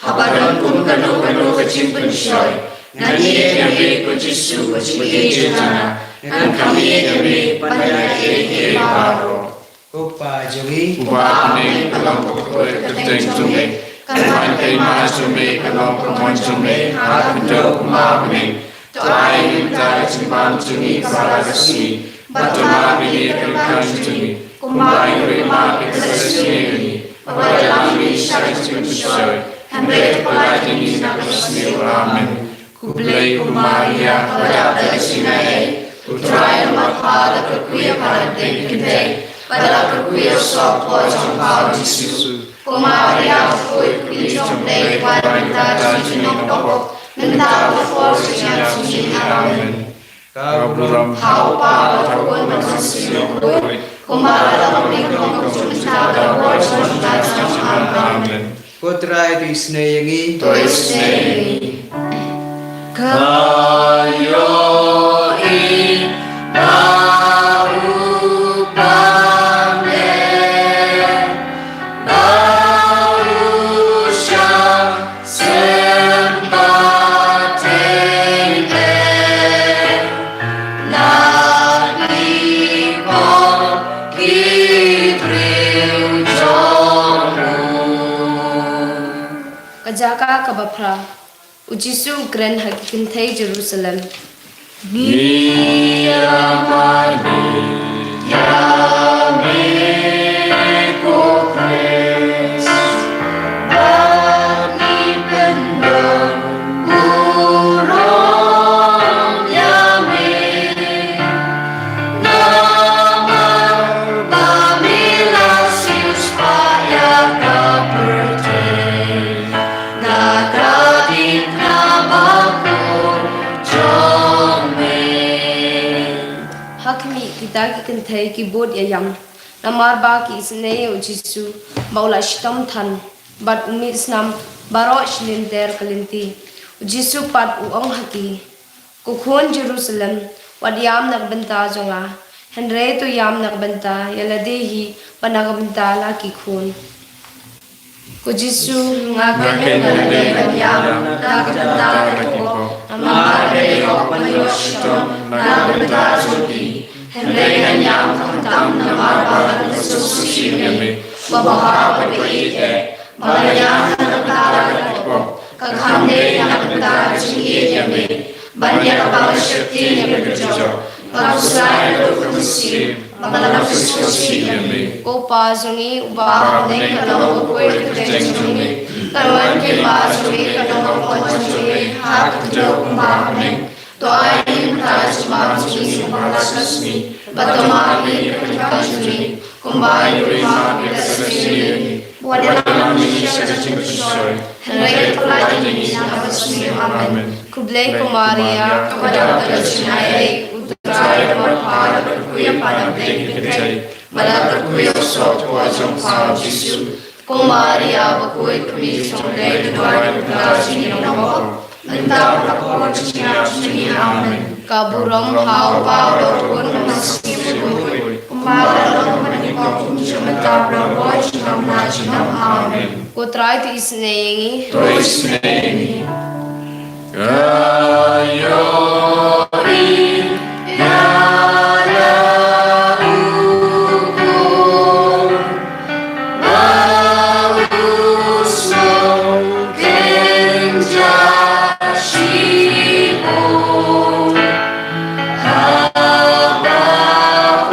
Haba don kum kano kano ka jingpynshoi, ngan ïeit ïa me ko Jisu, ko jingïeit jong nga. Ngan kham ïeit ïa me ban ïa kiei kiei baroh. Ko Kpa jong ngi uba ha bneng, ka long bakhuid ka kyrteng jong me. Kan wan ka hima jong me, ka long ka mon jong me ha ka khyndew kumba ha bneng. To ai ïa ngi mynta ka jingbam jong ngi kaba ha ka sngi, bad to map ïa ngi ki kyrteng jong ngi, kumba ngi ruh ngi map ïa kiba la sngewsih ïa ngi. Wat ïalam ngi sha ka jingpynshoi, hynrei to pyllait ïa ngi na ka dohsniew. Amen. Khublei ko Maria, kaba dap da ka jingaiei, U Trai u don bad pha, la kyrkhu ïa pha na ka bynta ki kynthei, bad la kyrkhu ïa u soh ka kpoh jong pha u Jisu. Ko Maria bakhuid, ka kmie jong U Blei, duwai ïa ngi kita ki nongpop, mynta bad ha ka por ka jingïap jong ngi. Amen. Ka burom ha u Kpa, ha u Khun, ha u Mynsiem Bakhuid, kumba la long mynta, kumba ha ka por jong ngi. Amen. Ko Trai to isynei ïa ngi. To isynei ïa ngi. Ka ïohi ba u Kpa me ba u shah sympat teng eh na ki pop ki briew jong u. Ka jaka kaba phra. U Jisu u kren ha ki kynthei Jerusalem. Ngi ïa mane ïa me ko Khrist, bad ngi pyndon burom ïa me. Namar ba me la siewspah ïa ka pyrthei da ka diengphna bakhuid jong me. Ha khmih, kita ki kynthei ki bud ïa ïam, namar ba ki isynei ïa u Jisu ba u la shitom than, bad u mih snam baroh shi lynter ka lynti. U Jisu pat u ong ha ki, Ko khun Jerusalem, wat ïam na ka bynta jong nga, hynrei to ïam na ka bynta ïa lade hi bad na ka bynta la ki khun. Ko Jisu, nga kynnoh ïa lade ban ïam na ka bynta la ki khun, namar lade hok ban ïoh shitom na ka bynta jong ki. Hynrei ngan ïam khamtam namar ba ngan sngewsih ïa me, ba bha bad ba ïeit eh, ba la ïam na ka bynta la ki khun, ka kham dei na ka bynta ka jingïeit ïa me, ban ïa kaba nga sheptieng ïa ka dujok. Nga khuslai ïa ka mynsiem ba ka la sngewsih ïa me. Ko Pa jong ngi uba ha bneng, ka long bakhuid ka kyrteng jong me. Ka wan ka ïing jong me, ka long ha khmat jong me, ha ka kyrteng kumba ha bneng. To ai ïa ngi mynta ka jingbam jong ngi ha kane ka sngi, bad to map ïa ngi ki kyrdan jong ngi, kumba ngi ruh ngi map ïa kiba sngewsih ïa ngi. Wat ïalam ïa ngi sha ka jingpynshoi, hynrei to pynlait ïa ngi na ka bymjukut. Amen. Khublei ko Maria, kaba don ka jingaiei, U Trai u don bad pha, la kyrkhu ïa pha na pdeng ki kynthei, bad la kyrkhu ïa u soh jong pha U Jisu. Ko Maria bakhuid, kmie jong U Blei, to duwai ïa ngi ki nongpop, mynta bad ha ka por jingïap jong ngi. Amen. Ka burom ha U Kpa, bad ha U Khun, bad ha U Mynsiem Bakhuid, kumba ka long mynta, kumjuh mynta, baroh junom la junom. Amen. Ko Trai to isynei ïa ngi. To isynei ïa ngi. Ka ïohi ïa la u khun ba u sngewkynja shibun, haba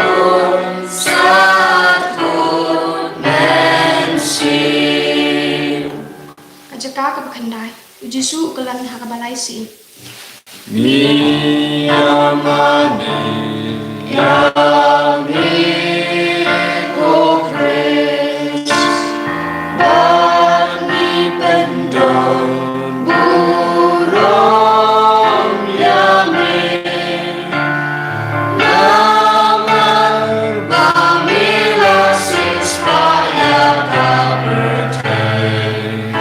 un sat kut mynsiem. Ka jaka kaba khyndai. U Jisu u kyllan ha kaba lai sien. Ngi ïa mane ïa me ko Khrist, bad ngi pyndon burom ïa me. Namar ba me la siewspah ïa ka pyrthei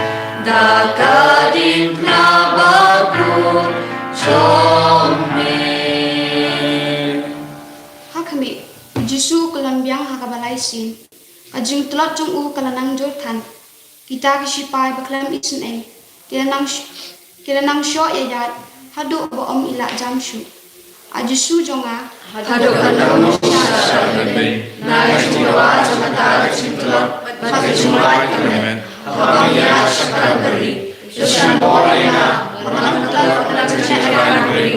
da ka diengphna bakhuid jong me. Ha khmih, U Jisu u kyllan biang ha kaba lai sien. Ka jingtlot jong u ka la nang jur than. Kita ki sipai bakhlem isynei ki la nang sh-, ki la nang shoh ïaid haduh ba ym i lah jam shuh. A Jisu jong nga, haduh katno ngan sah sha lade na ka jingdawa jong kata ka jingtlot bad ka jingwad kyrmet, haba nga ïaid sha Kalbari? To shah bor ïa nga ba ngan tlot na ka jingïaid Kalbari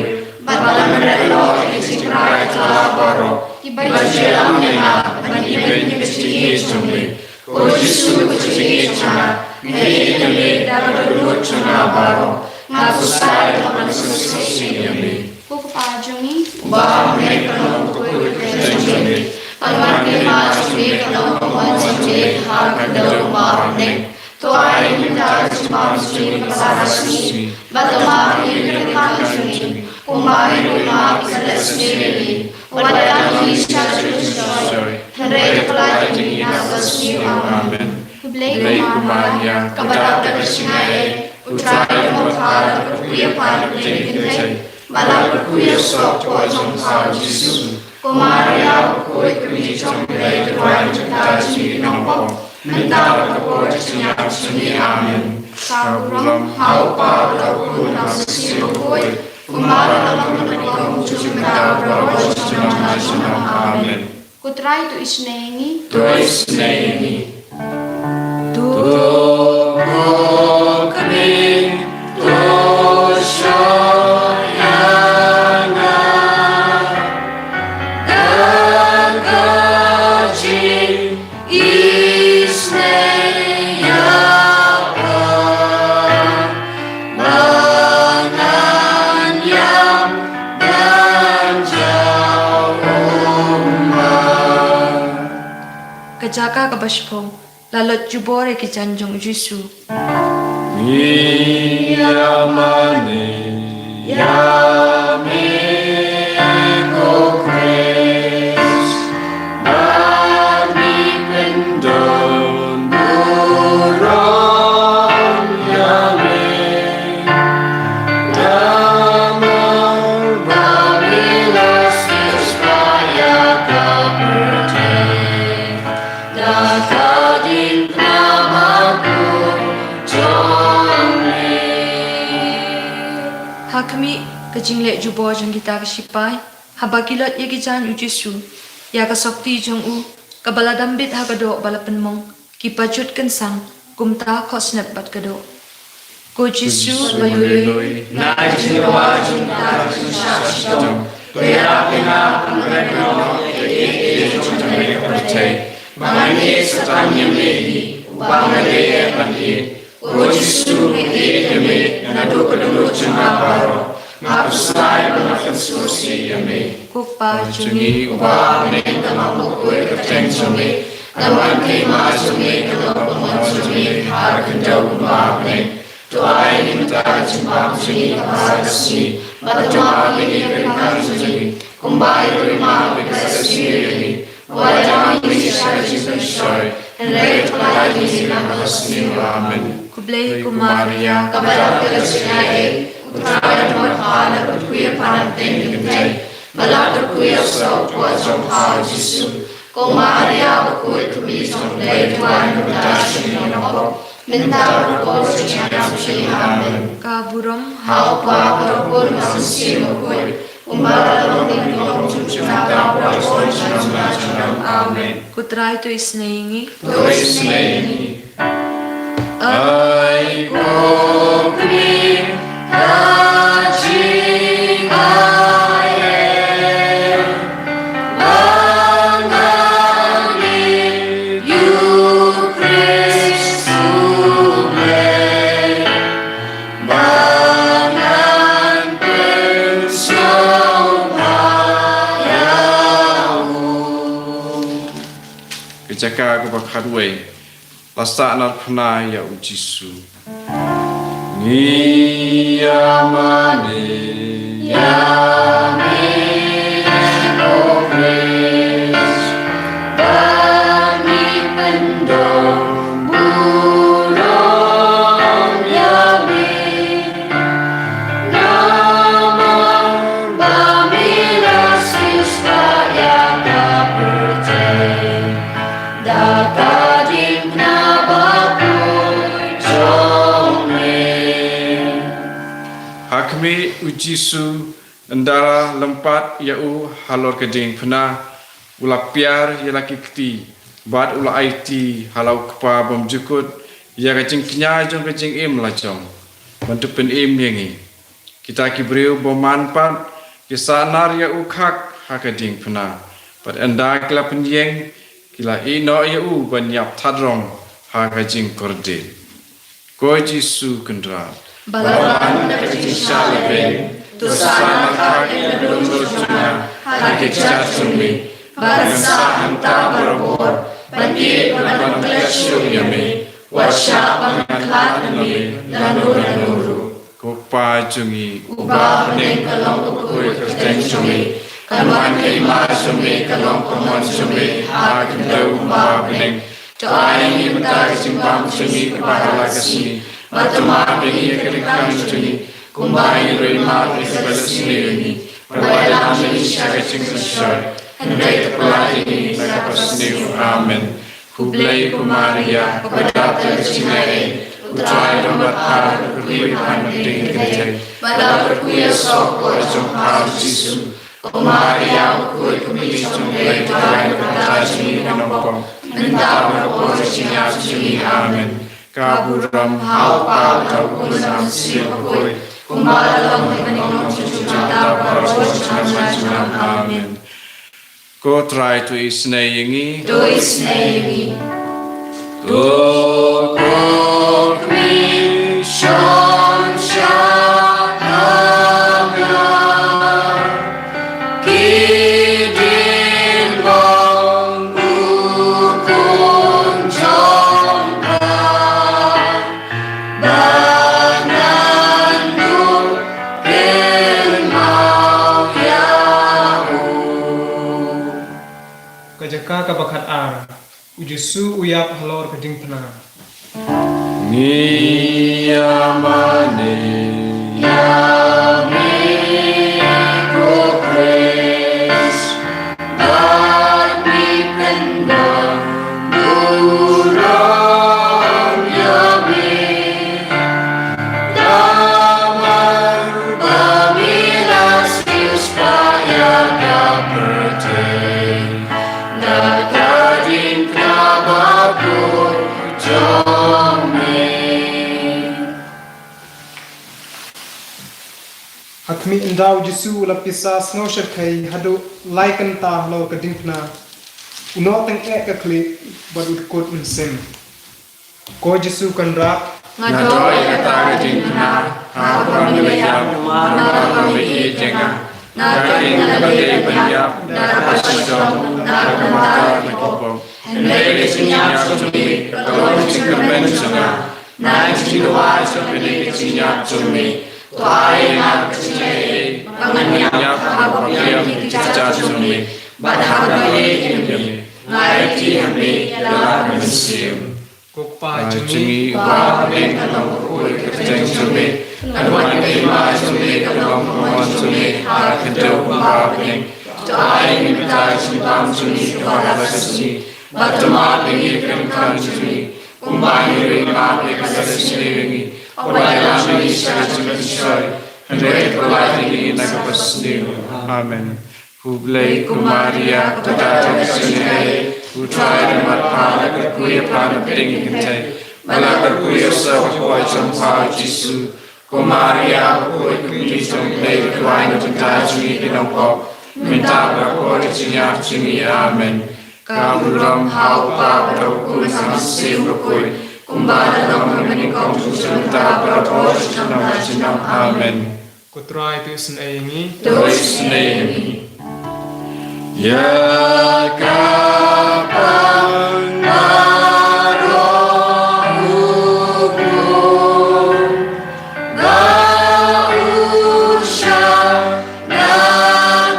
bad ba ngan ret noh ïa ka jingkrai kylla baroh kiba ju ïalam ïa nga ban ibeiñ ïa ka jingïeit jong me. Ko Jisu, ka jingïeit jong nga, nga ïeit ïa me da ka dohnud jong nga baroh. Nga khuslai ïa me, nga sngewsih ïa me. Ko Kpa jong ngi uba ha bneng, ka long bakhuid ka kyrteng jong me. Ka wan ka ïing jong me, ka long ka mon jong me ha ka kyrteng kumba ha bneng. To ai ïa ngi mynta ka jingbam jong ngi kaba shisha, bad to map ïa ngi ki kyrdan jong ngi, kumba ngi ruh ngi map ïa kiba sngewsih ïa ngi. Wat ïalam ïa ngi sha ka jingpynshoi, hynrei to pynlait ïa ngi na ka bymjukut. Amen. Khublei ko Maria, kaba don ka jingaiei, U Trai u don bad pha, la kyrkhu ïa pha na pdeng ki kynthei, bad la kyrkhu ïa u soh jong pha U Jisu. Ko Maria bakhuid, kmie jong U Blei, to duwai ïa ngi ki nongpop, mynta bad ha ka por jingïap jong ngi. Amen. Ka burom ha U Kpa, ha U Khun, ha U Mynsiem Bakhuid, kumba ka long mynta, kumjuh mynta, baroh junom la junom. Amen. Ko Trai to isynei ïa ngi. To isynei ïa ngi. To ko kmie, to Ka jaka kaba shiphew, la lot jubor ïa ki jaiñ jong u Jisu. Ngi ïa mane ïa me ko Khrist, ba ngi pyndon burom ïa me. Namar ba me la siewspah ïa ka pyrthei da ka diengphna bakhuid jong me. Ha khmih, ka jingleh jubor jong kita ki shipai, haba ki lot ïa ki jaiñ u Jisu, ïa ka sopti jong u, kaba la dam bit ha ka doh ba la pynmong, ki pajut kynsang, kumta khohsnep bad ka doh. Ko Jisu, ba lui lui na ka jingdawa jong ka jingshah shitom, to ïarap ïa nga ban kynnoh ïa kiei kiei jong ka pyrthei, ba ngan ïeit sa tang ïa me hi, uba nga dei ban ïeit. Ko Jisu, nga ïeit ïa me naduh ka dohnud jong nga baroh. Nga pynshai ba nga pynsngewsih ïa me. Ko Kpa jong ngi uba ha bneng, ka long bakhuid ka kyrteng jong me. Kan wan ka hima jong me, ka long ka mon jong me ha ka khyndew kumba ha bneng. To ai ïa ngi mynta ka jingbam jong ngi kaba ha ka sngi, bad to map ïa ngi ka jingkyrkhu jong ngi, kumba ngi ruh ngi map ïa kiba sngewsih ïa ngi. Wat ïalam ïa ngi sha ka jingpynshoi, hynrei to pyllait ïa ngi na kaba sniew. Amen. Khublei ko Maria, kaba dap da ka jingaiei, U Trai u don bad pha, la kyrkhu ïa pha na pdeng ki kynthei, bad la kyrkhu ïa u soh u kpoh jong pha u Jisu. Ko Maria bakhuid, ka Kmie jong U Blei, to duwai ïa ngi mynta sha ka jinglong pop, mynta bad ha ka por jingïap jong ngi. Amen. Ka burom ha U Kpa, bad ha U Khun, bad ha U Mynsiem Bakhuid, kumba la long, kaba nyngkong, junom junom, bad ha ka por junom junom. Amen. Ko Trai to isynei ïa ngi. To isynei ïa ngi. Ai ko Kmie ka jingaiei, ba ngan ïeit ïa u Khrist U Blei, ba ngan pynsngewbha ïa u. Ka jaka kaba khatwei, la sahnarphna ïa u Jisu. Ngi ïa mane ïa me ko Khrist, ba ngi pyndon burom ïa me. Namar ba me la siewspah ïa ka pyrthei da ka diengphna bakhuid jong me. Ha khmih, u Jisu, ynda la lympat ïa u halor ka diengphna, u la piar ïa la ki kti, bad u la aiti ha la u Kpa bymjukut ïa ka jingkñia jong ka jingim la jong, ban to pynim ïa ngi. Kita ki briew bymman pat ki sahnar ïa u khak ha ka diengphna, bad ynda ki la pynïeng, ki la ïehnoh ïa u ban ïap thad rong ha ka jingkordit. Ko Jisu Kynrad, ba la wan da ka jingshah lehbeiñ, to sah na ka khak ïa ka dohnud jong nga ha ka kjat jong me, ba ngan sah hangta barabor ban ïeit bad ban klet shuh ïa me. Wat shah ba ngan khlad na me lano lano ruh. Ko Kpa jong ngi uba ha bneng, ka long bakhuid ka kyrteng jong me, kan wan ka hima jong me, ka long ka mon jong me ha ka khyndew kumba ha bneng. To ai ïa ngi mynta ka jingbam jong ngi kaba ha la ka sngi, bad to map ïa ngi ïa ka jingkyrkhu jong ngi, kumba ngi ruh ngi map ïa kiba la sniew ïa ngi. Bad wat ïalam ïa ngi sha ka jingpynshoi, hynrei to pyllait ïa ngi na kaba sniew. Amen. Khublei ko Maria, kaba dap da ka jingaiei, U Trai u don bad pha, la kyrkhu ïa pha na pdeng ki kynthei, bad la kyrkhu ïa u soh u kpoh jong pha u Jisu. Ko Maria bakhuid, ka Kmie jong U Blei, to duwai ïa ngi mynta sha ka jinglong pop, mynta bad ha ka por jingïap jong ngi. Amen. Ka burom ha U Kpa, ha U Khun, ha U Mynsiem Bakhuid, kumba la long, kaba nyngkong, junom junom, mynta bad ha ka por junom junom. Amen. Ko Trai to isynei ïa ngi. To isynei ïa ngi. To ko Kmie shong shah ha nga, ki dien bong u ko Ka jaka kaba khat ar. U Jisu u ïap halor ka diengphna. Ngi ïa mane ïa me ko Khrist, bad ngi kyndon burom ïa me. Namar ba me la siewspah ïa ka pyrthei, da ka jingkyrkhu jong me. Ha khmih, ynda u Jisu u la pisa sngewshyrkhei haduh lai kynta halor ka diengphna, u noh tyngeh ka khlieh bad u dkut mynsiem. Ko Jisu Kynrad, nga doh ïa kata ka jingkyrkhu, ha kaba me la ïap, namar ba me ïeit ïa nga. Nga kyrkhu ïa kaba me la ïap, da kaba shitom, da kaba mynta, da kaba pop. Hynrei ka jingïap jong me ka long ka jingkyrmen jong nga. Na ka jingdawa jong kane ka jingïap jong me, to ai ïa nga ka jingaiei ba ngan ïap ha kaba biang ïa ki kjat jong me, bad ha kaba ïeit ïa me. Nga aiti ha me ïa la ka mynsiem. Ko Kpa jong ngi uba ha bneng, ka long bakhuid ka kyrteng jong me. Kan wan ka hima jong me, ka long ka mon jong me ha ka khyndew kumba ha bneng. To ai ïa ngi mynta ka jingbam jong ngi kaba ha kane ka sngi. Bad to map ïa ngi ki kyrdan jong ngi, kumba ngi ruh ngi map ïa kiba sngewsih ïa ngi. Wat ïalam ïa ngi sha ka jingpynshoi, hynrei to pynlait ïa ngi na kaba sniew. Amen. Khublei ko Maria, kaba dap da ka jingaiei, U Trai u don bad pha. La kyrkhu ïa pha na pdeng ki kynthei, bad la kyrkhu ïa u saw ka kpoh jong pha u Jisu. Ko Maria bakhuid, ka kmie jong U Blei, to duwai na ka bynta jong ngi ki nongpop, mynta bad ha ka por ka jingïap jong ngi. Amen. Ka burom ha U Kpa bad ha U Khun bad ha U Mynsiem Bakhuid, kumba ka long ha kaba nyngkong, mynta bad ha ka por junom junom. Amen. Ko Trai to isynei ïa ngi. To isynei ïa ngi. Ïa ka pang baroh u Blei, ba u shah na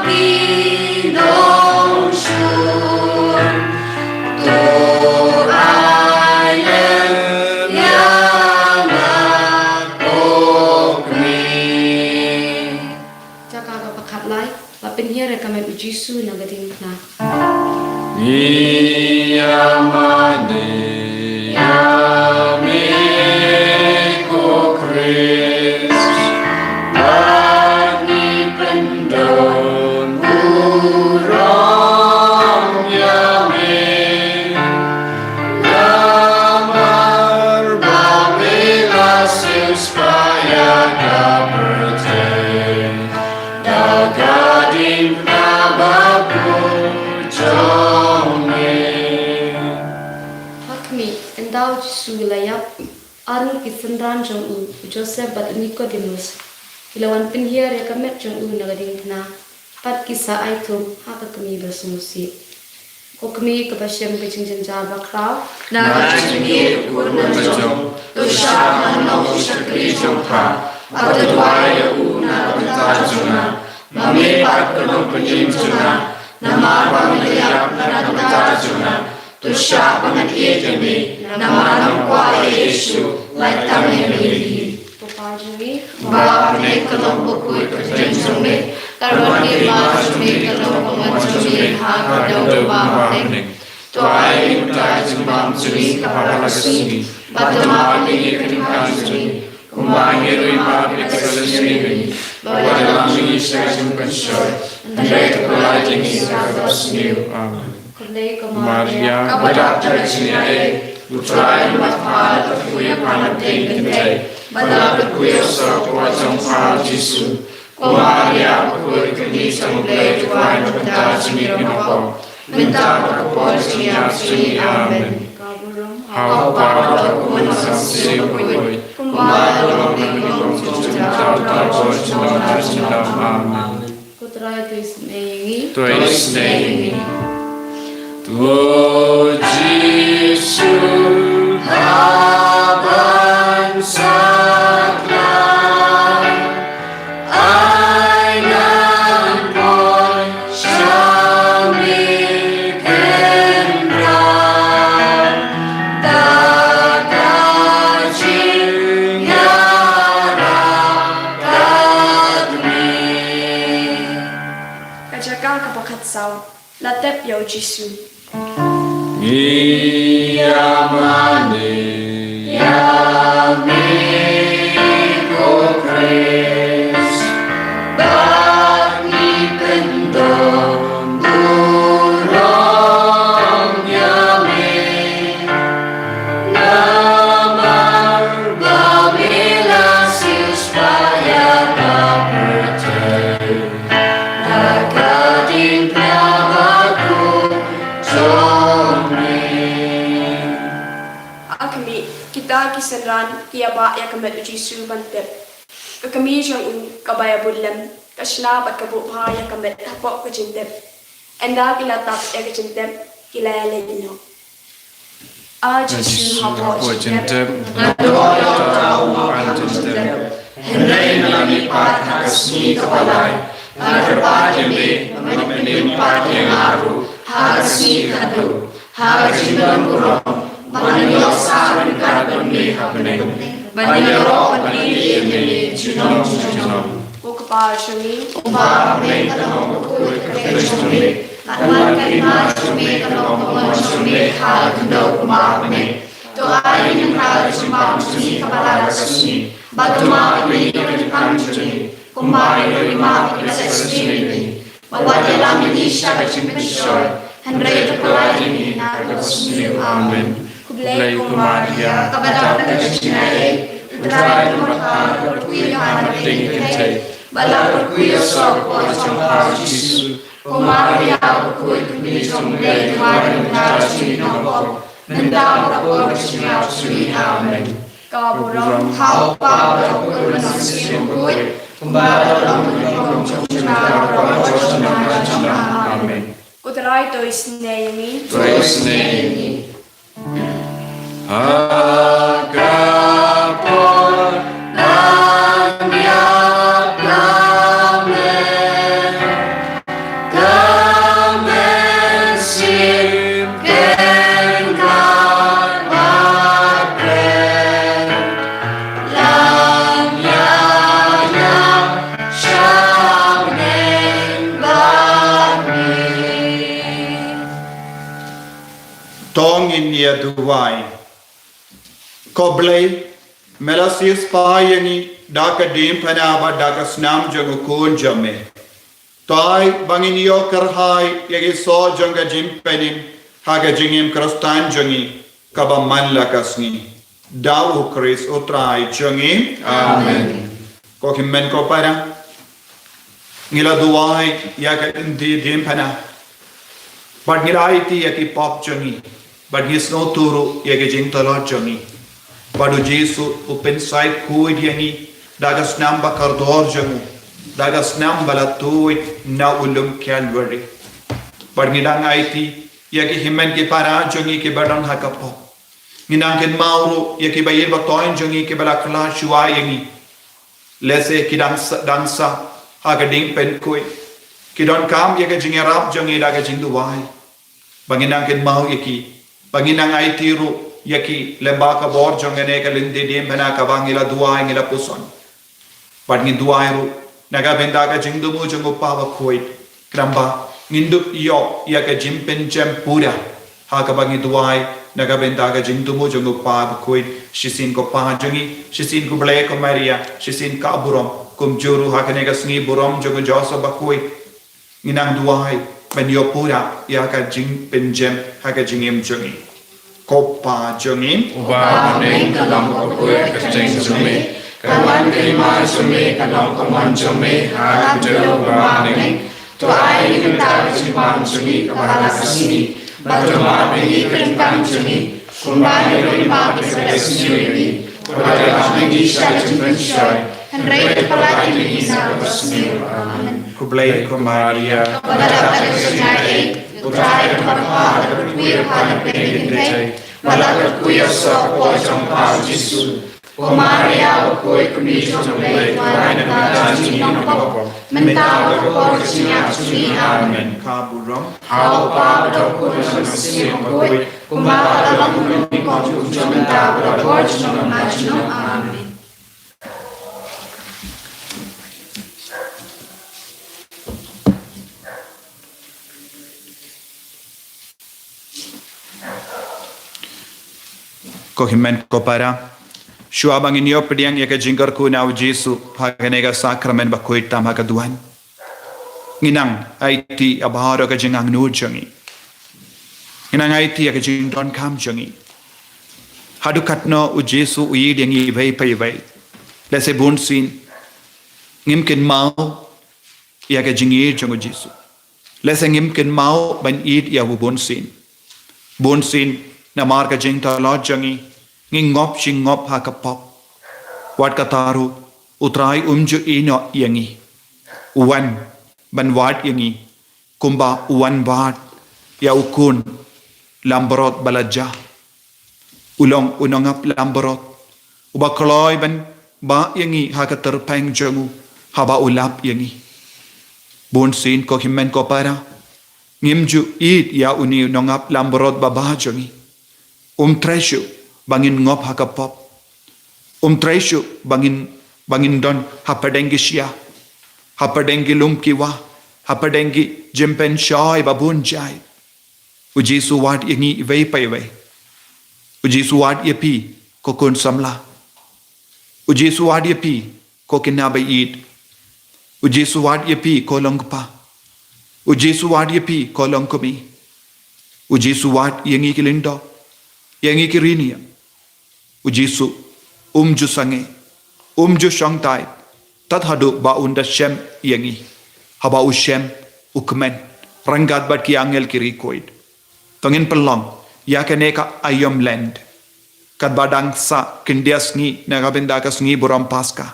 ki nongshun, to ai lem ïa nga ko kmie. Jaka kaba khatlai, la pynhiar ïa ka met u Jisu na ka diengphna. Ngi ïa mane ïa me ko Khrist, bad ngi pyndon burom ïa me. Namar ba me la siewspah ïa ka pyrthei, da ka diengphna bakhuid jong me. Ha khmih, ynda u Jisu u la ïap, arngut ki synran jong u, u Joseph bad u Nicodemus, ki la wan pynhiar ïa ka met jong u na ka diengphna, bad ki sa ai thup ha ka kmie ba sngewsih. Ko kmie kaba shem ka jingjynjar bakhraw, na ka jingïeit u khun lajong, to shah ban long u shakri jong pha, bad to duwai ïa u na ka bynta jong nga. Ma me pat ka nongpynim jong nga, namar ba me la ïap na ka bynta jong nga. To shah ba ngan ïeit ïa me, namar ngam kwah ïa Jisu, lait tang ïa me hi. Ko Kpa jong ngi, ba ha bneng, ka long bakhuid ka kyrteng jong me, kan wan ka hima jong me, kan long ka mon jong me ha ka khyndew kumba ha bneng. To ai ïa ngi mynta ka jingbam jong ngi kaba ha ka sngi, bad to map ïa ngi ki kyrdan jong ngi, kumba ngi ruh ngi map ïa kiba sngewsih ïa ngi, bad wat ïalam ïa ngi sha ka jingpynshoi, hynrei to pynlait ïa ngi na kaba sniew. Amen. Khublei ko Maria, kaba dap da ka jingaiei, U Trai u don bad pha. La kyrkhu ïa pha na pdeng ki kynthei, bad la kyrkhu ïa u saw ka kpoh jong pha u Jisu. Ko Maria bakhuid, ka kmie jong U Blei, to duwai na ka bynta jong ngi ki nongpop, mynta bad ha ka por jingïap jong ngi. Amen. Ka burom ha U Kpa bad ha U Khun bad ha U Mynsiem Bakhuid, kumba ka long ha ka nyngkong, junom junom, mynta bad ha ka por junom junom. Amen. Ko Trai to isynei ïa ngi. To isynei ïa ngi. To Jisu, haba ngi sakhi, ai ngan poi sha me. la tep ïa u Jisu. Ngi ïa mane ïa me ko Khrist, bad ngi pyndonkam ïa me. Namar ba me la siewspah ïa ka pyrthei da ka jingpynïap bakhuid jong me. Ha khmih, kita ki synran ki ïabah ïa ka met u Jisu ban tep. Ka kmie jong u kaba ïabud lem ka shna bad ka buh bha ïa ka met hapoh ka jingtep. Ynda ki la tap ïa ka jingtep, ki la ïaleit noh. A Jisu, hapoh jingtep nga duh ïa uta uba khlad jingtep. Hynrei nga la mihpat ha ka sngi kaba lai, nga kyrpad ïa me ba men ym pat ïa nga ruh ha ka sngi kaba lai. Ha ka jingdon burom ba ngan ïoh sah ryngkat bad me ha bneng, ban ïaroh bad ïeit ïa me junom junom. Ko Kpa jong ngi uba ha bneng, ka long bakhuid ka kyrteng jong me. Ka wan ka hima jong me, ka long ka mon jong me ha ka khyndew kumba ha bneng. To ai ïa ngi hynrei ka jingbam jong ngi kaba la ka sngi, bad to map ïa ngi ka jingpang jong ngi, kumba ngi ruh ngi map ïa kiba sngewsih ïa ngi. Bad wat ïalam ïa ngi sha ka jingpynshoi, hynrei to pyllait ïa ngi na kaba sniew. Amen. Khublei ko Maria, kaba dap da ka jingaiei, U Trai u don bad pha, phi don hapdeng ki kynthei, bad la kyrkhu ïa u soh ka kpoh jong pha u Jisu. Ko Maria bakhuid, ka kmie jong U Blei, to duwai ïa ngi kita ki nongpop, mynta bad ha ka por ka jingïap jong ngi. Amen. Ka burom ha U Kpa bad ha U Khun bad ha U Mynsiem Bakhuid, kumba la long ha ka lynnong, mynta bad ha ka por jong ngi. Amen. Ko Trai to isynei ïa ngi. To isynei ïa ngi. Ha ka por nang ïap ka met, ka mynsiem kynrad bad kren, lang ïa ïa sha bneng bad ngi. To ngin ïa duwai. Ko Blei, me la siewspah ïa ngi da ka diengphna bad da ka snam jong U Khun jong me. To ai ba ngin ïoh kyrhai ïa ki soh jong ka jingpynim ha ka jingim Khristan jong ngi kaba man la ka sngi. Da U Khrist U Trai jong ngi. Amen. Ko hynmen ko para, ngi la duwai ïa ka lynti diengphna, bad ngi la aiti ïa ki pop jong ngi, bad ngi sngewthuh ruh ïa ki jingtlot jong ngi. Bad U Jisu u pynshai khuid ïa ngi da ka snam ba kordor jong u, da ka snam ba la tuid na u lum Kalbari. Bad ngi dang aiti ïa ki hynmen ki para jong ngi kiba don ha ka pop. Ngi nang kynmaw ruh ïa kiba ïeit ba thoiñ jong ngi kiba la khlad shuwa ïa ngi. Lehse ki dang sa, dang sah ha ka diengpynkhuid. Ki donkam ïa ka jingïarap jong ngi da ka jingduwai. Ba ngin nang kynmaw ïa ki, ba ngin nang aiti ruh ïa ki lyngba ka bor jong kane ka lynti diengphna kaba ngi la duwai, ngi la puson. Bad ngi duwai ruh na ka bynta ka jingthmu jong U Kpa Bakhuid, khnang ba ngin dup ïoh ïa ka jingpynjem pura ha kaba ngi duwai na ka bynta ka jingthmu jong U Kpa Bakhuid. Shisien ko Pa jong ngi, shisien ko Blei ko Maria, shisien ka burom, kumjuh ruh ha kane ka sngi burom jong u Joseph Bakhuid. Ngi nang duwai ban ïoh pura ïa ka jingpynjem ha ka jingim jong ngi. Ko Pa jong ngi uba ha bneng, ka long ka kyrteng jong me, ka wan ka hima jong me, ka long ka mon jong me ha ka khyndew kumba ha bneng. To ai ïa ngi mynta ka jingbam jong ngi kaba ha la ka sngi, bad to map ïa ngi ka jingpang jong ngi, kumba ngi ruh ngi map ïa kiba sngewsih ïa ngi. Wat ïalam ïa ngi sha ka jingpynshoi, hynrei to pyllait ïa ngi na kaba sniew. Amen. Khublei ko Maria, kaba dap da ka jingaiei, U Trai u don bad pha, phi don hapdeng ki kynthei, bad la kyrkhu ïa u soh ka kpoh jong pha u Jisu. Ko Maria bakhuid, ka kmie jong U Blei, to duwai ïa ngi kita ki nongpop, mynta bad ha ka por ka jingïap jong ngi. Amen. Ka burom ha U Kpa bad ha U Khun bad ha U Mynsiem Bakhuid, kumba la long ha ka lynnong, kumjuh mynta bad ha ka por junom junom. Amen. Ko hynmen ko para, shuwa ba ngin ïoh pdiang ïa ka jingkyrkhu na u Jisu ha kane ka sakramen ba khuid tam ha ka duwan, ngin nang aiti ïa baroh ka jingangnud jong ngi. Ngin nang aiti ïa ka jingdonkam jong ngi. Haduh katno u Jisu u ïeit ïa ngi iwei pa iwei. Lehse bunsien ngim kynmaw ïa ka jingïeit jong u Jisu. Lehse ngim kynmaw ban ïeit ïa u bunsien. Bunsien namar ka jingtlot jong ngi, ngi ngop shi ngop ha ka pop. Wat kata ruh, u Trai um ju ïehnoh ïa ngi. U wan ban wad ïa ngi kumba u wan wad ïa u khun langbrot ba la jah. U long u nongap langbrot uba kloi ban bah ïa ngi ha ka tyrpeng jong u haba u lap ïa ngi. Bunsien ko hynmen ko para, ngim ju ïeit ïa une u nongap langbrot babha jong ngi. Um trei shuh ba ngin ngop ha ka pop. Um trei shuh ba ngin, ba ngin don hapdeng ki shyiap, hapdeng ki lum ki wah, hapdeng ki jingpynshoi ba bun jait. U Jisu wad ïa ngi iwei pa iwei. U Jisu wad ïa phi ko khun samla. U Jisu wad ïa phi ko khynnah ba ïeit. U Jisu wad ïa phi ko longkpa. U Jisu wad ïa phi ko longkmie. U Jisu wad ïa ngi ki lyngdoh, ïa ngi ki riewniam. U Jisu um ju sangeh, um ju shongthait tad haduh ba un da shem ïa ngi. Haba u shem, u kmen ryngkat bad ki angel ki riewkhuid. To ngin pynlong ïa kane ka aïom Lent, katba dang sah khyndiat sngi na ka bynta ka sngi burom Paska,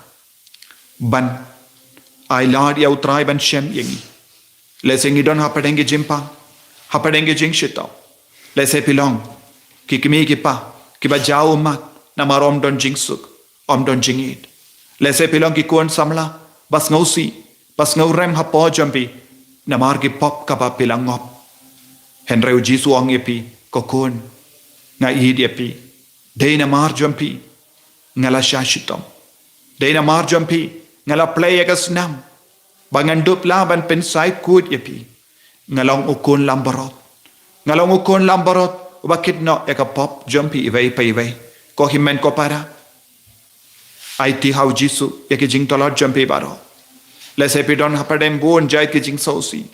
ban ailad ïa u Trai ban shem ïa ngi. Lehse ngi don hapdeng ki jingpang, hapdeng ki jingshitom. Lehse phi long ki kmie ki kpa kiba jaw ummat namar ym don jingsuk, ym don jingïeit. Lehse phi long ki khun samla ba sngewsih, ba sngewrem hapoh jong phi namar ki pop kaba phi la ngop. Hynrei u Jisu u ong ïa phi, ko khun, nga ïeit ïa phi. Dei namar jong phi nga la shah shitom. Dei namar jong phi nga la plie ïa ka snam ba ngan dup lah ban pynsai khuid ïa phi. Nga long u khun langbrot. Nga long u khun langbrot uba kit noh ïa ka pop jong phi iwei pa iwei. Ko hynmen ko para, aiti ha u Jisu ïa ki jingtlot jong phi baroh. Lehse phi don hapdeng bun jait ki jingsngewsih.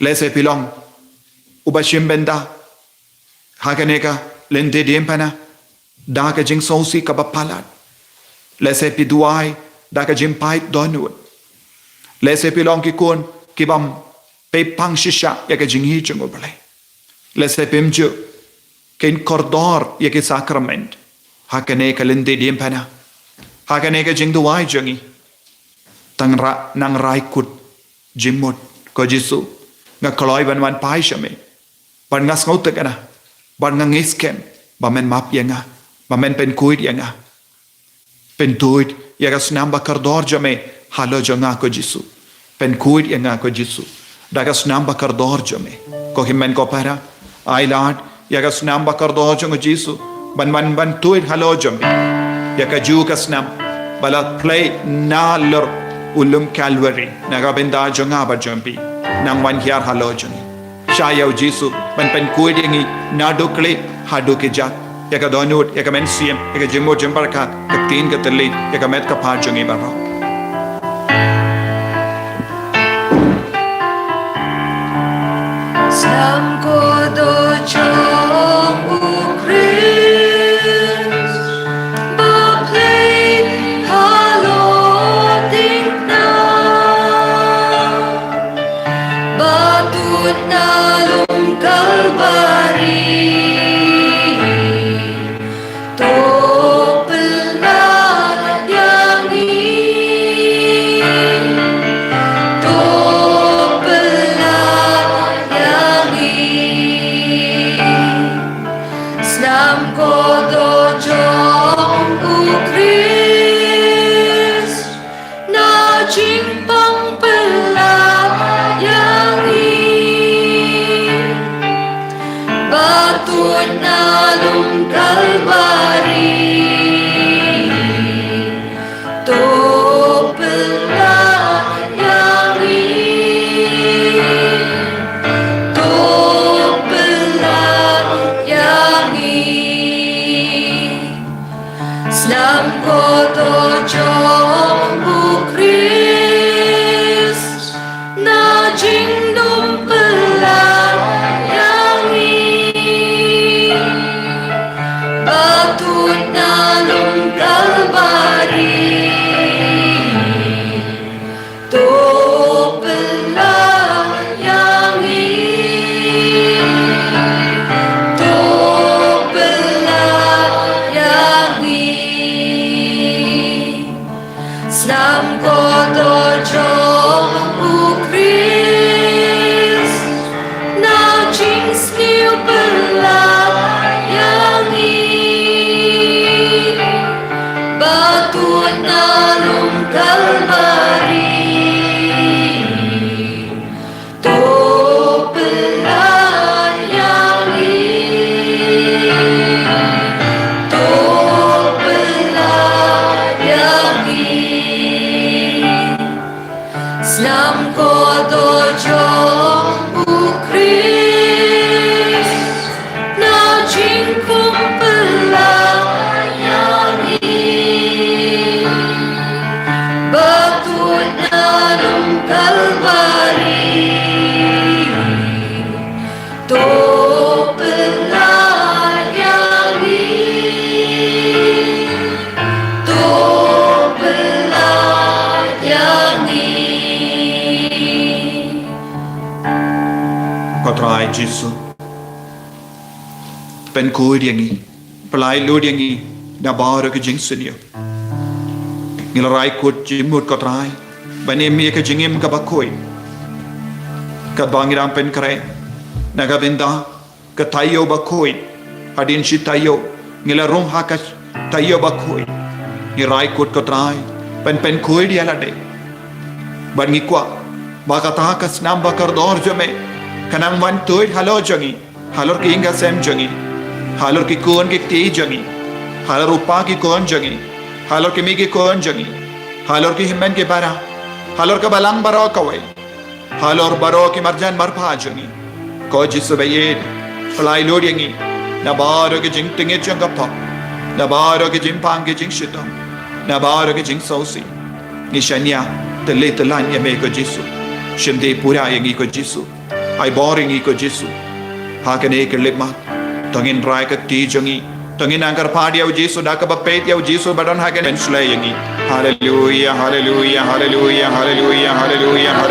Lehse phi long uba shim bynta ha kane ka lynti diengphna da ka jingsngewsih kaba palat. Lehse phi duwai da ka jingpait dohnud. Lehse phi long ki khun ki bym peit pang shisha ïa ka jingïeit jong U Blei. Lehse phim ju kin kordor ïa ki sakrament ha kane ka lynti diengphna, ha kane ka jingduwai jong ngi. Tang ra, nang rai kut jingmut, ko Jisu, nga kloi ban wan phai sha me, bad nga sngewthuh kane, bad nga ngeit skhem ba men map ïa nga, ba men pynkhuid ïa nga. Pynduid ïa ka snam ba kordor jong me halor jong nga, ko Jisu. Pynkhuid ïa nga, ko Jisu, da ka snam ba kordor jong me. Ko hynmen ko para, ailad ïa ka snam ba kordor jong u Jisu ban wan ban tuid halor jong phi. Ïa kajuh ka snam ba la plie nalor u lum Kalbari na ka bynta jong nga bad jong phi, nang wan hiar halor jong ngi. Shah ïa u Jisu ban pynkhuid ïa ngi naduh khlieh haduh kjat, ïa ka dohnud, ïa ka mynsiem, ïa ka jingmut jingpyrkhat, ka ktien ka thylliej, ïa ka met ka phad jong ngi baroh. Snam kordor jong u Khrist ba plie halor diengphna, ba tuid na lum Kalbari. To pynlait ïa ngi, to pynlait ïa ngi. Snam kordor jong u Khrist, na jingpang pynlait ïa ngi, ba tuid na lum Kalbari. To pynlait ïa ngi, to pynlait ïa ngi. Jisu. Pynkhuid ïa ngi, pyllait lut ïa ngi na baroh ki jingsniew. Ngi la rai kut jingmut, ko Trai, ban im ïa ka jingim kaba khuid. Katba ngi dang pynkhreh na ka bynta ka taïew bakhuid, hadien shi taïew ngi la rung ha ka taïew bakhuid. Ngi rai kut, ko Trai, ban pynkhuid ïa lade. Bad ngi kwah ba kata ka snam ba kordor jong me kan nang wan tuid halor jong ngi, halor ki ïing ki sem jong ngi, halor ki khun ki kti jong ngi, halor u kpa ki khun jong ngi, halor ki kmie ki khun jong ngi, halor ki hynmen ki para, halor ka balang baroh kawei, halor baroh ki marjan marpa jong ngi. Ko Jisu ba ïeit, pyllait lut ïa ngi na baroh ki jingtngit jong ka pop, na baroh ki jingpang ki jingshitom, na baroh ki jingsngewsih. Ngi shaniah, tylli tyllan ïa me, ko Jisu. Shim dei pura ïa ngi, ko Jisu. Ai bor ïa ngi, ko Jisu. Ha kane ka lipmat, to ngin rai ka kti jong ngi, to ngin nang kyrpad ïa u Jisu da kaba peit ïa u Jisu ba don ha kane, pynshlei ïa ngi. Haleluia, haleluia, haleluia, haleluia, haleluia.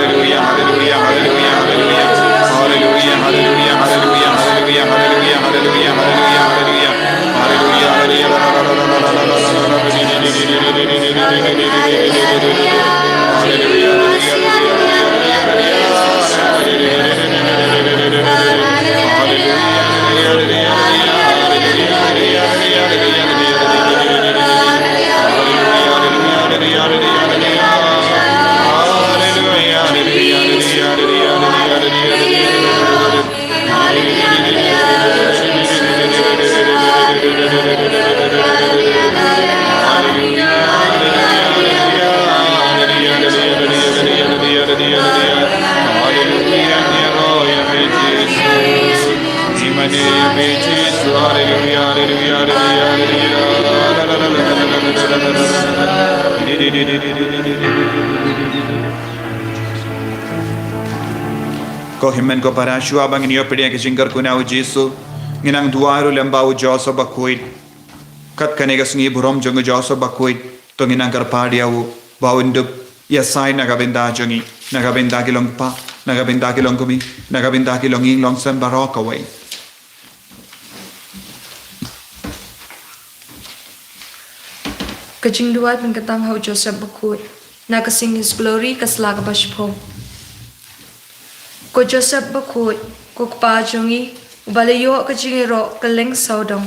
Ko hynmen ko para, shuwa ba ngin ïoh pdiang ka jingkyrkhu na u Jisu, ngin nang duwai ruh lem bad u Joseph bakhuid. Kat kane ka sngi burom jong u Joseph bakhuid, to ngin nang kyrpad ïa u ba un dup ïasaid na ka bynta jong ngi, na ka bynta ki longkpa, na ka bynta ki longkmie, na ka bynta ki longïing longsem baroh kawei. Ka jingduwai pynkyrtang ha u Joseph bakhuid, na ka Sing His Glory, ka sla kaba shiphew. Ko Joseph bakhuid, ko kpa jong ngi, uba la ïoh ka jingïaroh kylleng sawdong,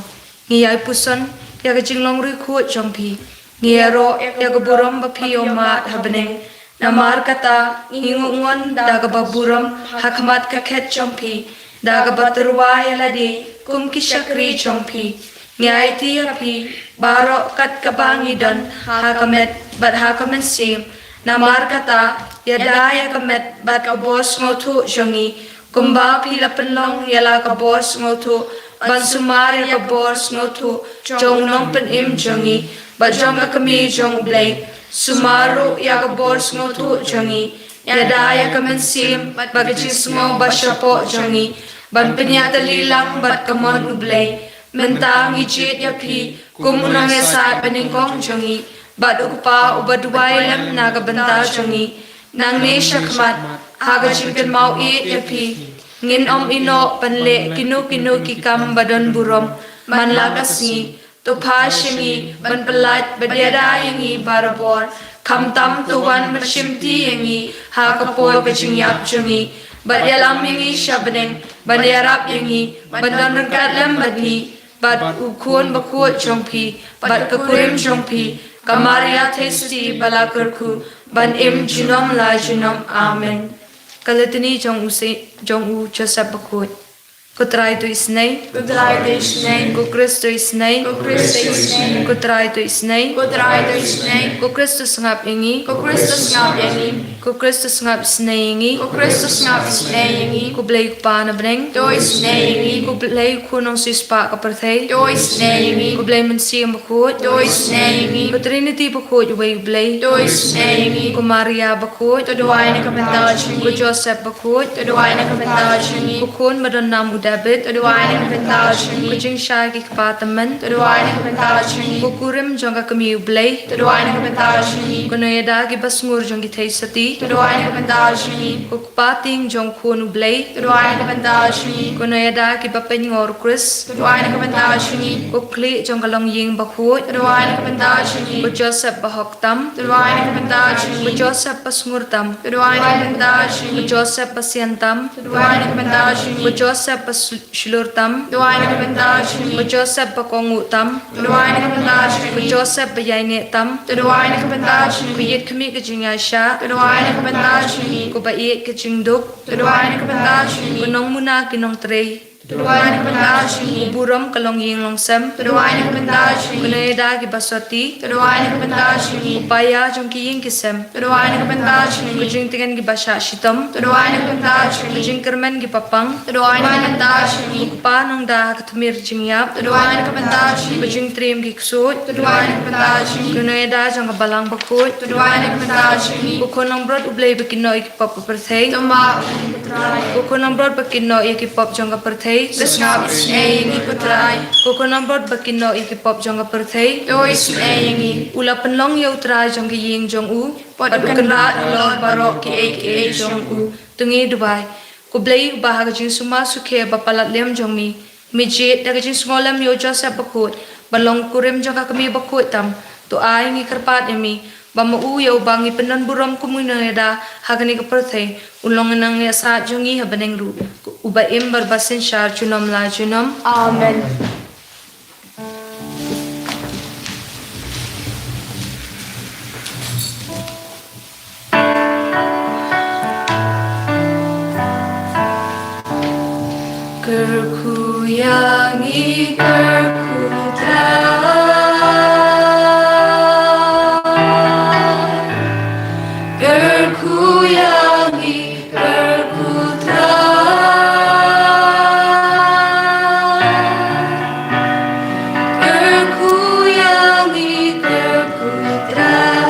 ngi ïai puson ïa ka jinglong riewkhuid jong phi. Ngi ïaroh ïa ka burom ba phi ïohmad ha bneng. Namar kata ngi nguh ngon da kaba burom ha khmat ka khet jong phi, da kaba tyrwa ïa lade kum ki shakri jong phi. Ngi aiti ïa phi baroh kat kaba ngi don ha ka met bad ha ka mynsiem. Namar kata, ïada ïa ka met bad ka bor sngewthuh jong ngi, kumba phi la pynlong ïa la ka bor sngewthuh ban sumar ïa ka bor sngewthuh jong u Nongpynim jong ngi bad jong ka kmie jong U Blei. Sumar ruh ïa ka bor sngewthuh jong ngi, ïada ïa ka mynsiem bad ka jingsngew ba shapoh jong ngi ban pynïatylli lang bad ka mon U Blei. Mynta ngi jied ïa phi kum u nongïasaid banyngkong jong ngi bad u Kpa uba duwai lem na ka bynta jong ngi. Nangne shakhmat, ha ka jingkynmaw ïeit ïa phi, ngin ym ïehnoh ban leh kino kino ki kam ba don burom man la ka sngi. To phai sha ngi ban pyllait bad ïada ïa ngi barabor, khamtam to wan ban shimti ïa ngi ha ka por ka jingïap jong ngi, bad ïalam ïa ngi sha bneng ban ïarap ïa ngi ban don ryngkat lem bad ngi bad u Khun bakhuid jong phi bad ka kurim jong phi, ka Maria Theisotti ba la kyrkhu, ban im junom la junom. Amen. Ka Litany jong u Saint, jong u Joseph bakhuid. Ko Trai to isynei. Ko Trai to isynei. Ko Khrist to isynei. Ko Khrist to isynei. Ko Trai to isynei. Ko Trai to isynei. Ko Khrist to sngap ïa ngi. Ko Khrist to sngap ïa ngi. Ko Khrist to sngap isynei ïa ngi. Ko Khrist to sngap isynei ïa ngi. Ko Blei Kpa na bneng. To isynei ïa ngi. Ko Blei Khun Nongsiewspah ka pyrthei. To isynei ïa ngi. Ko Blei Mynsiem Bakhuid. To isynei ïa ngi. Ko Trinity Bakhuid uwei U Blei. To isynei ïa ngi. Ko Maria Bakhuid. To duwai na ka bynta jong ngi. Ko Joseph Bakhuid. To duwai na ka bynta jong ngi. Ko Khun ba don nam u David, to duwai na ka bynta jong ngi. Ka jingshai ki kpa tymmen, to duwai na ka bynta jong ngi. Ka kurim jong ka kmie U Blei, to duwai na ka bynta jong ngi. Ka nongïada kiba sngur jong ki thei sotti, to duwai na ka bynta jong ngi. Ka kpa tieng jong U Khun U Blei, to duwai na ka bynta jong ngi. Ka nongïada kiba pynïoh ïa U Khrist, to duwai na ka bynta jong ngi. Ka khlieh jong ka longïing bakhuid, to duwai na ka bynta jong ngi. Ka Joseph bahok tam, to duwai na ka bynta jong ngi. Ka Joseph basngur tam, to duwai na ka bynta jong ngi. Ka Joseph basian tam, to duwai na ka bynta jong ngi. Ka Joseph bashlur tam, to duwai na ka bynta jong ngi. Ka Joseph bakohnguh tam, to duwai na ka bynta jong ngi. Ka Joseph baïaineh tam, to duwai na ka bynta jong ngi. Ka ïit khmih ka jingïaishah, to duwai na ka bynta jong ngi. Ka baïeit ka jingduk, to duwai na ka bynta jong ngi. Ka nongmuna ki nongtrei, to duwai na ka bynta jong ngi. Ka burom ka longïing longsem, to duwai na ka bynta jong ngi. Ka nongïada kiba sotti, to duwai na ka bynta jong ngi. Ka paia jong ki ïing ki sem, to duwai na ka bynta jong ngi. Ka jingtngen kiba shah shitom, to duwai na ka bynta jong ngi. Ka jingkyrmen kiba pang, to duwai na ka bynta jong ngi. Ka kpa nongda ha ka tmier jingïap, to duwai na ka bynta jong ngi. Ka jingtriem ki ksuid, to duwai na ka bynta jong ngi. Ka nongïada jong ka balang bakhuid, to duwai na ka bynta jong ngi. Ka khun langbrot U Blei ba kynnoh ïa ki pop ka pyrthei, to map ïa ngi ko Trai. Ka khun langbrot ba kynnoh ïa ki pop jong ka pyrthei, to sngap isynei ïa ngi ko Trai. Ka khun langbrot ba kynnoh ïa ki pop jong ka pyrthei, to isynei ïa ngi. U la pynlong ïa U Trai jong ka ïing jong u, bad u kynrad halor baroh kiei kiei jong u. To ngin duwai. Ko Blei uba ha ka jingsumar sukher ba palat lem jong mi, mi jied da ka jingsngewlem ïa u Joseph bakhuid, ba long kurim jong ka kmie bakhuid tam, to ai ngi kyrpad ïa mi, ba ma u ïa uba ngi pyndon burom kum u nongïada ha kane ka pyrthei, un long u nongïasaid jong ngi ha bneng ruh, uba im bad ba synshar junom la junom. Amen. Kyrkhu ïa ngi, kyrkhu Trai. Kyrkhu ïa ngi, kyrkhu Trai. Kyrkhu ïa ngi, kyrkhu Trai.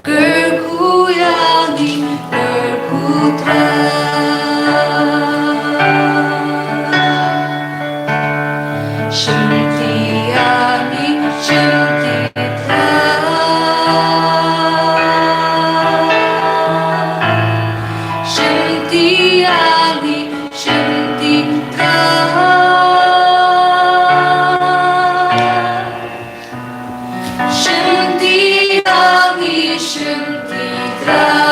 Kyrkhu ïa ngi, kyrkhu Trai. Shim ti ïa ngi, shim ti Trai. Shim ti ïa ngi, shim ti Trai. Shim ti ïa ngi, shim ti Trai.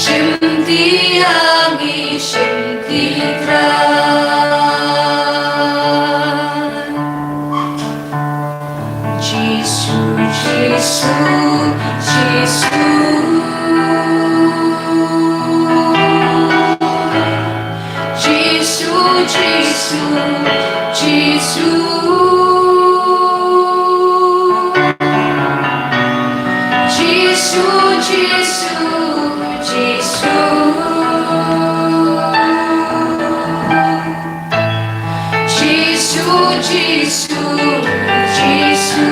Shim ti ïa ngi, shim ti Trai. Jisu, Jisu, Jisu. Jisu, Jisu, Jisu. Jisu, Jisu, Jisu. Jisu, Jisu, Jisu.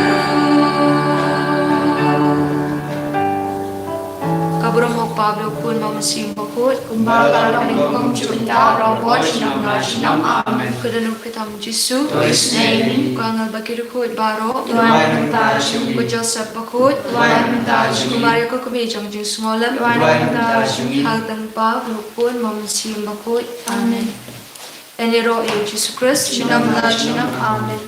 Ka burom ha u Kpa bad ha u Khun bad ha u Mynsiem Bakhuid. Kumba ka la long, kumjuh mynta, baroh, junom la junom. Amen. Ka dohnud ka tam u Jisu. To isynei ïa ngi. Ka angel bad ki riewkhuid baroh. To duwai na ka bynta jong ngi. Ko Joseph Bakhuid. To duwai na ka bynta jong ngi. Ko Maria ka kmie jong ka jingsngewlem. To duwai na ka bynta jong ngi. Ha ka kyrteng u Kpa bad ha u Khun bad ha u Mynsiem Bakhuid. Amen. Amen. Ïaroh ïa u Jisu Khrist, junom la junom. Amen.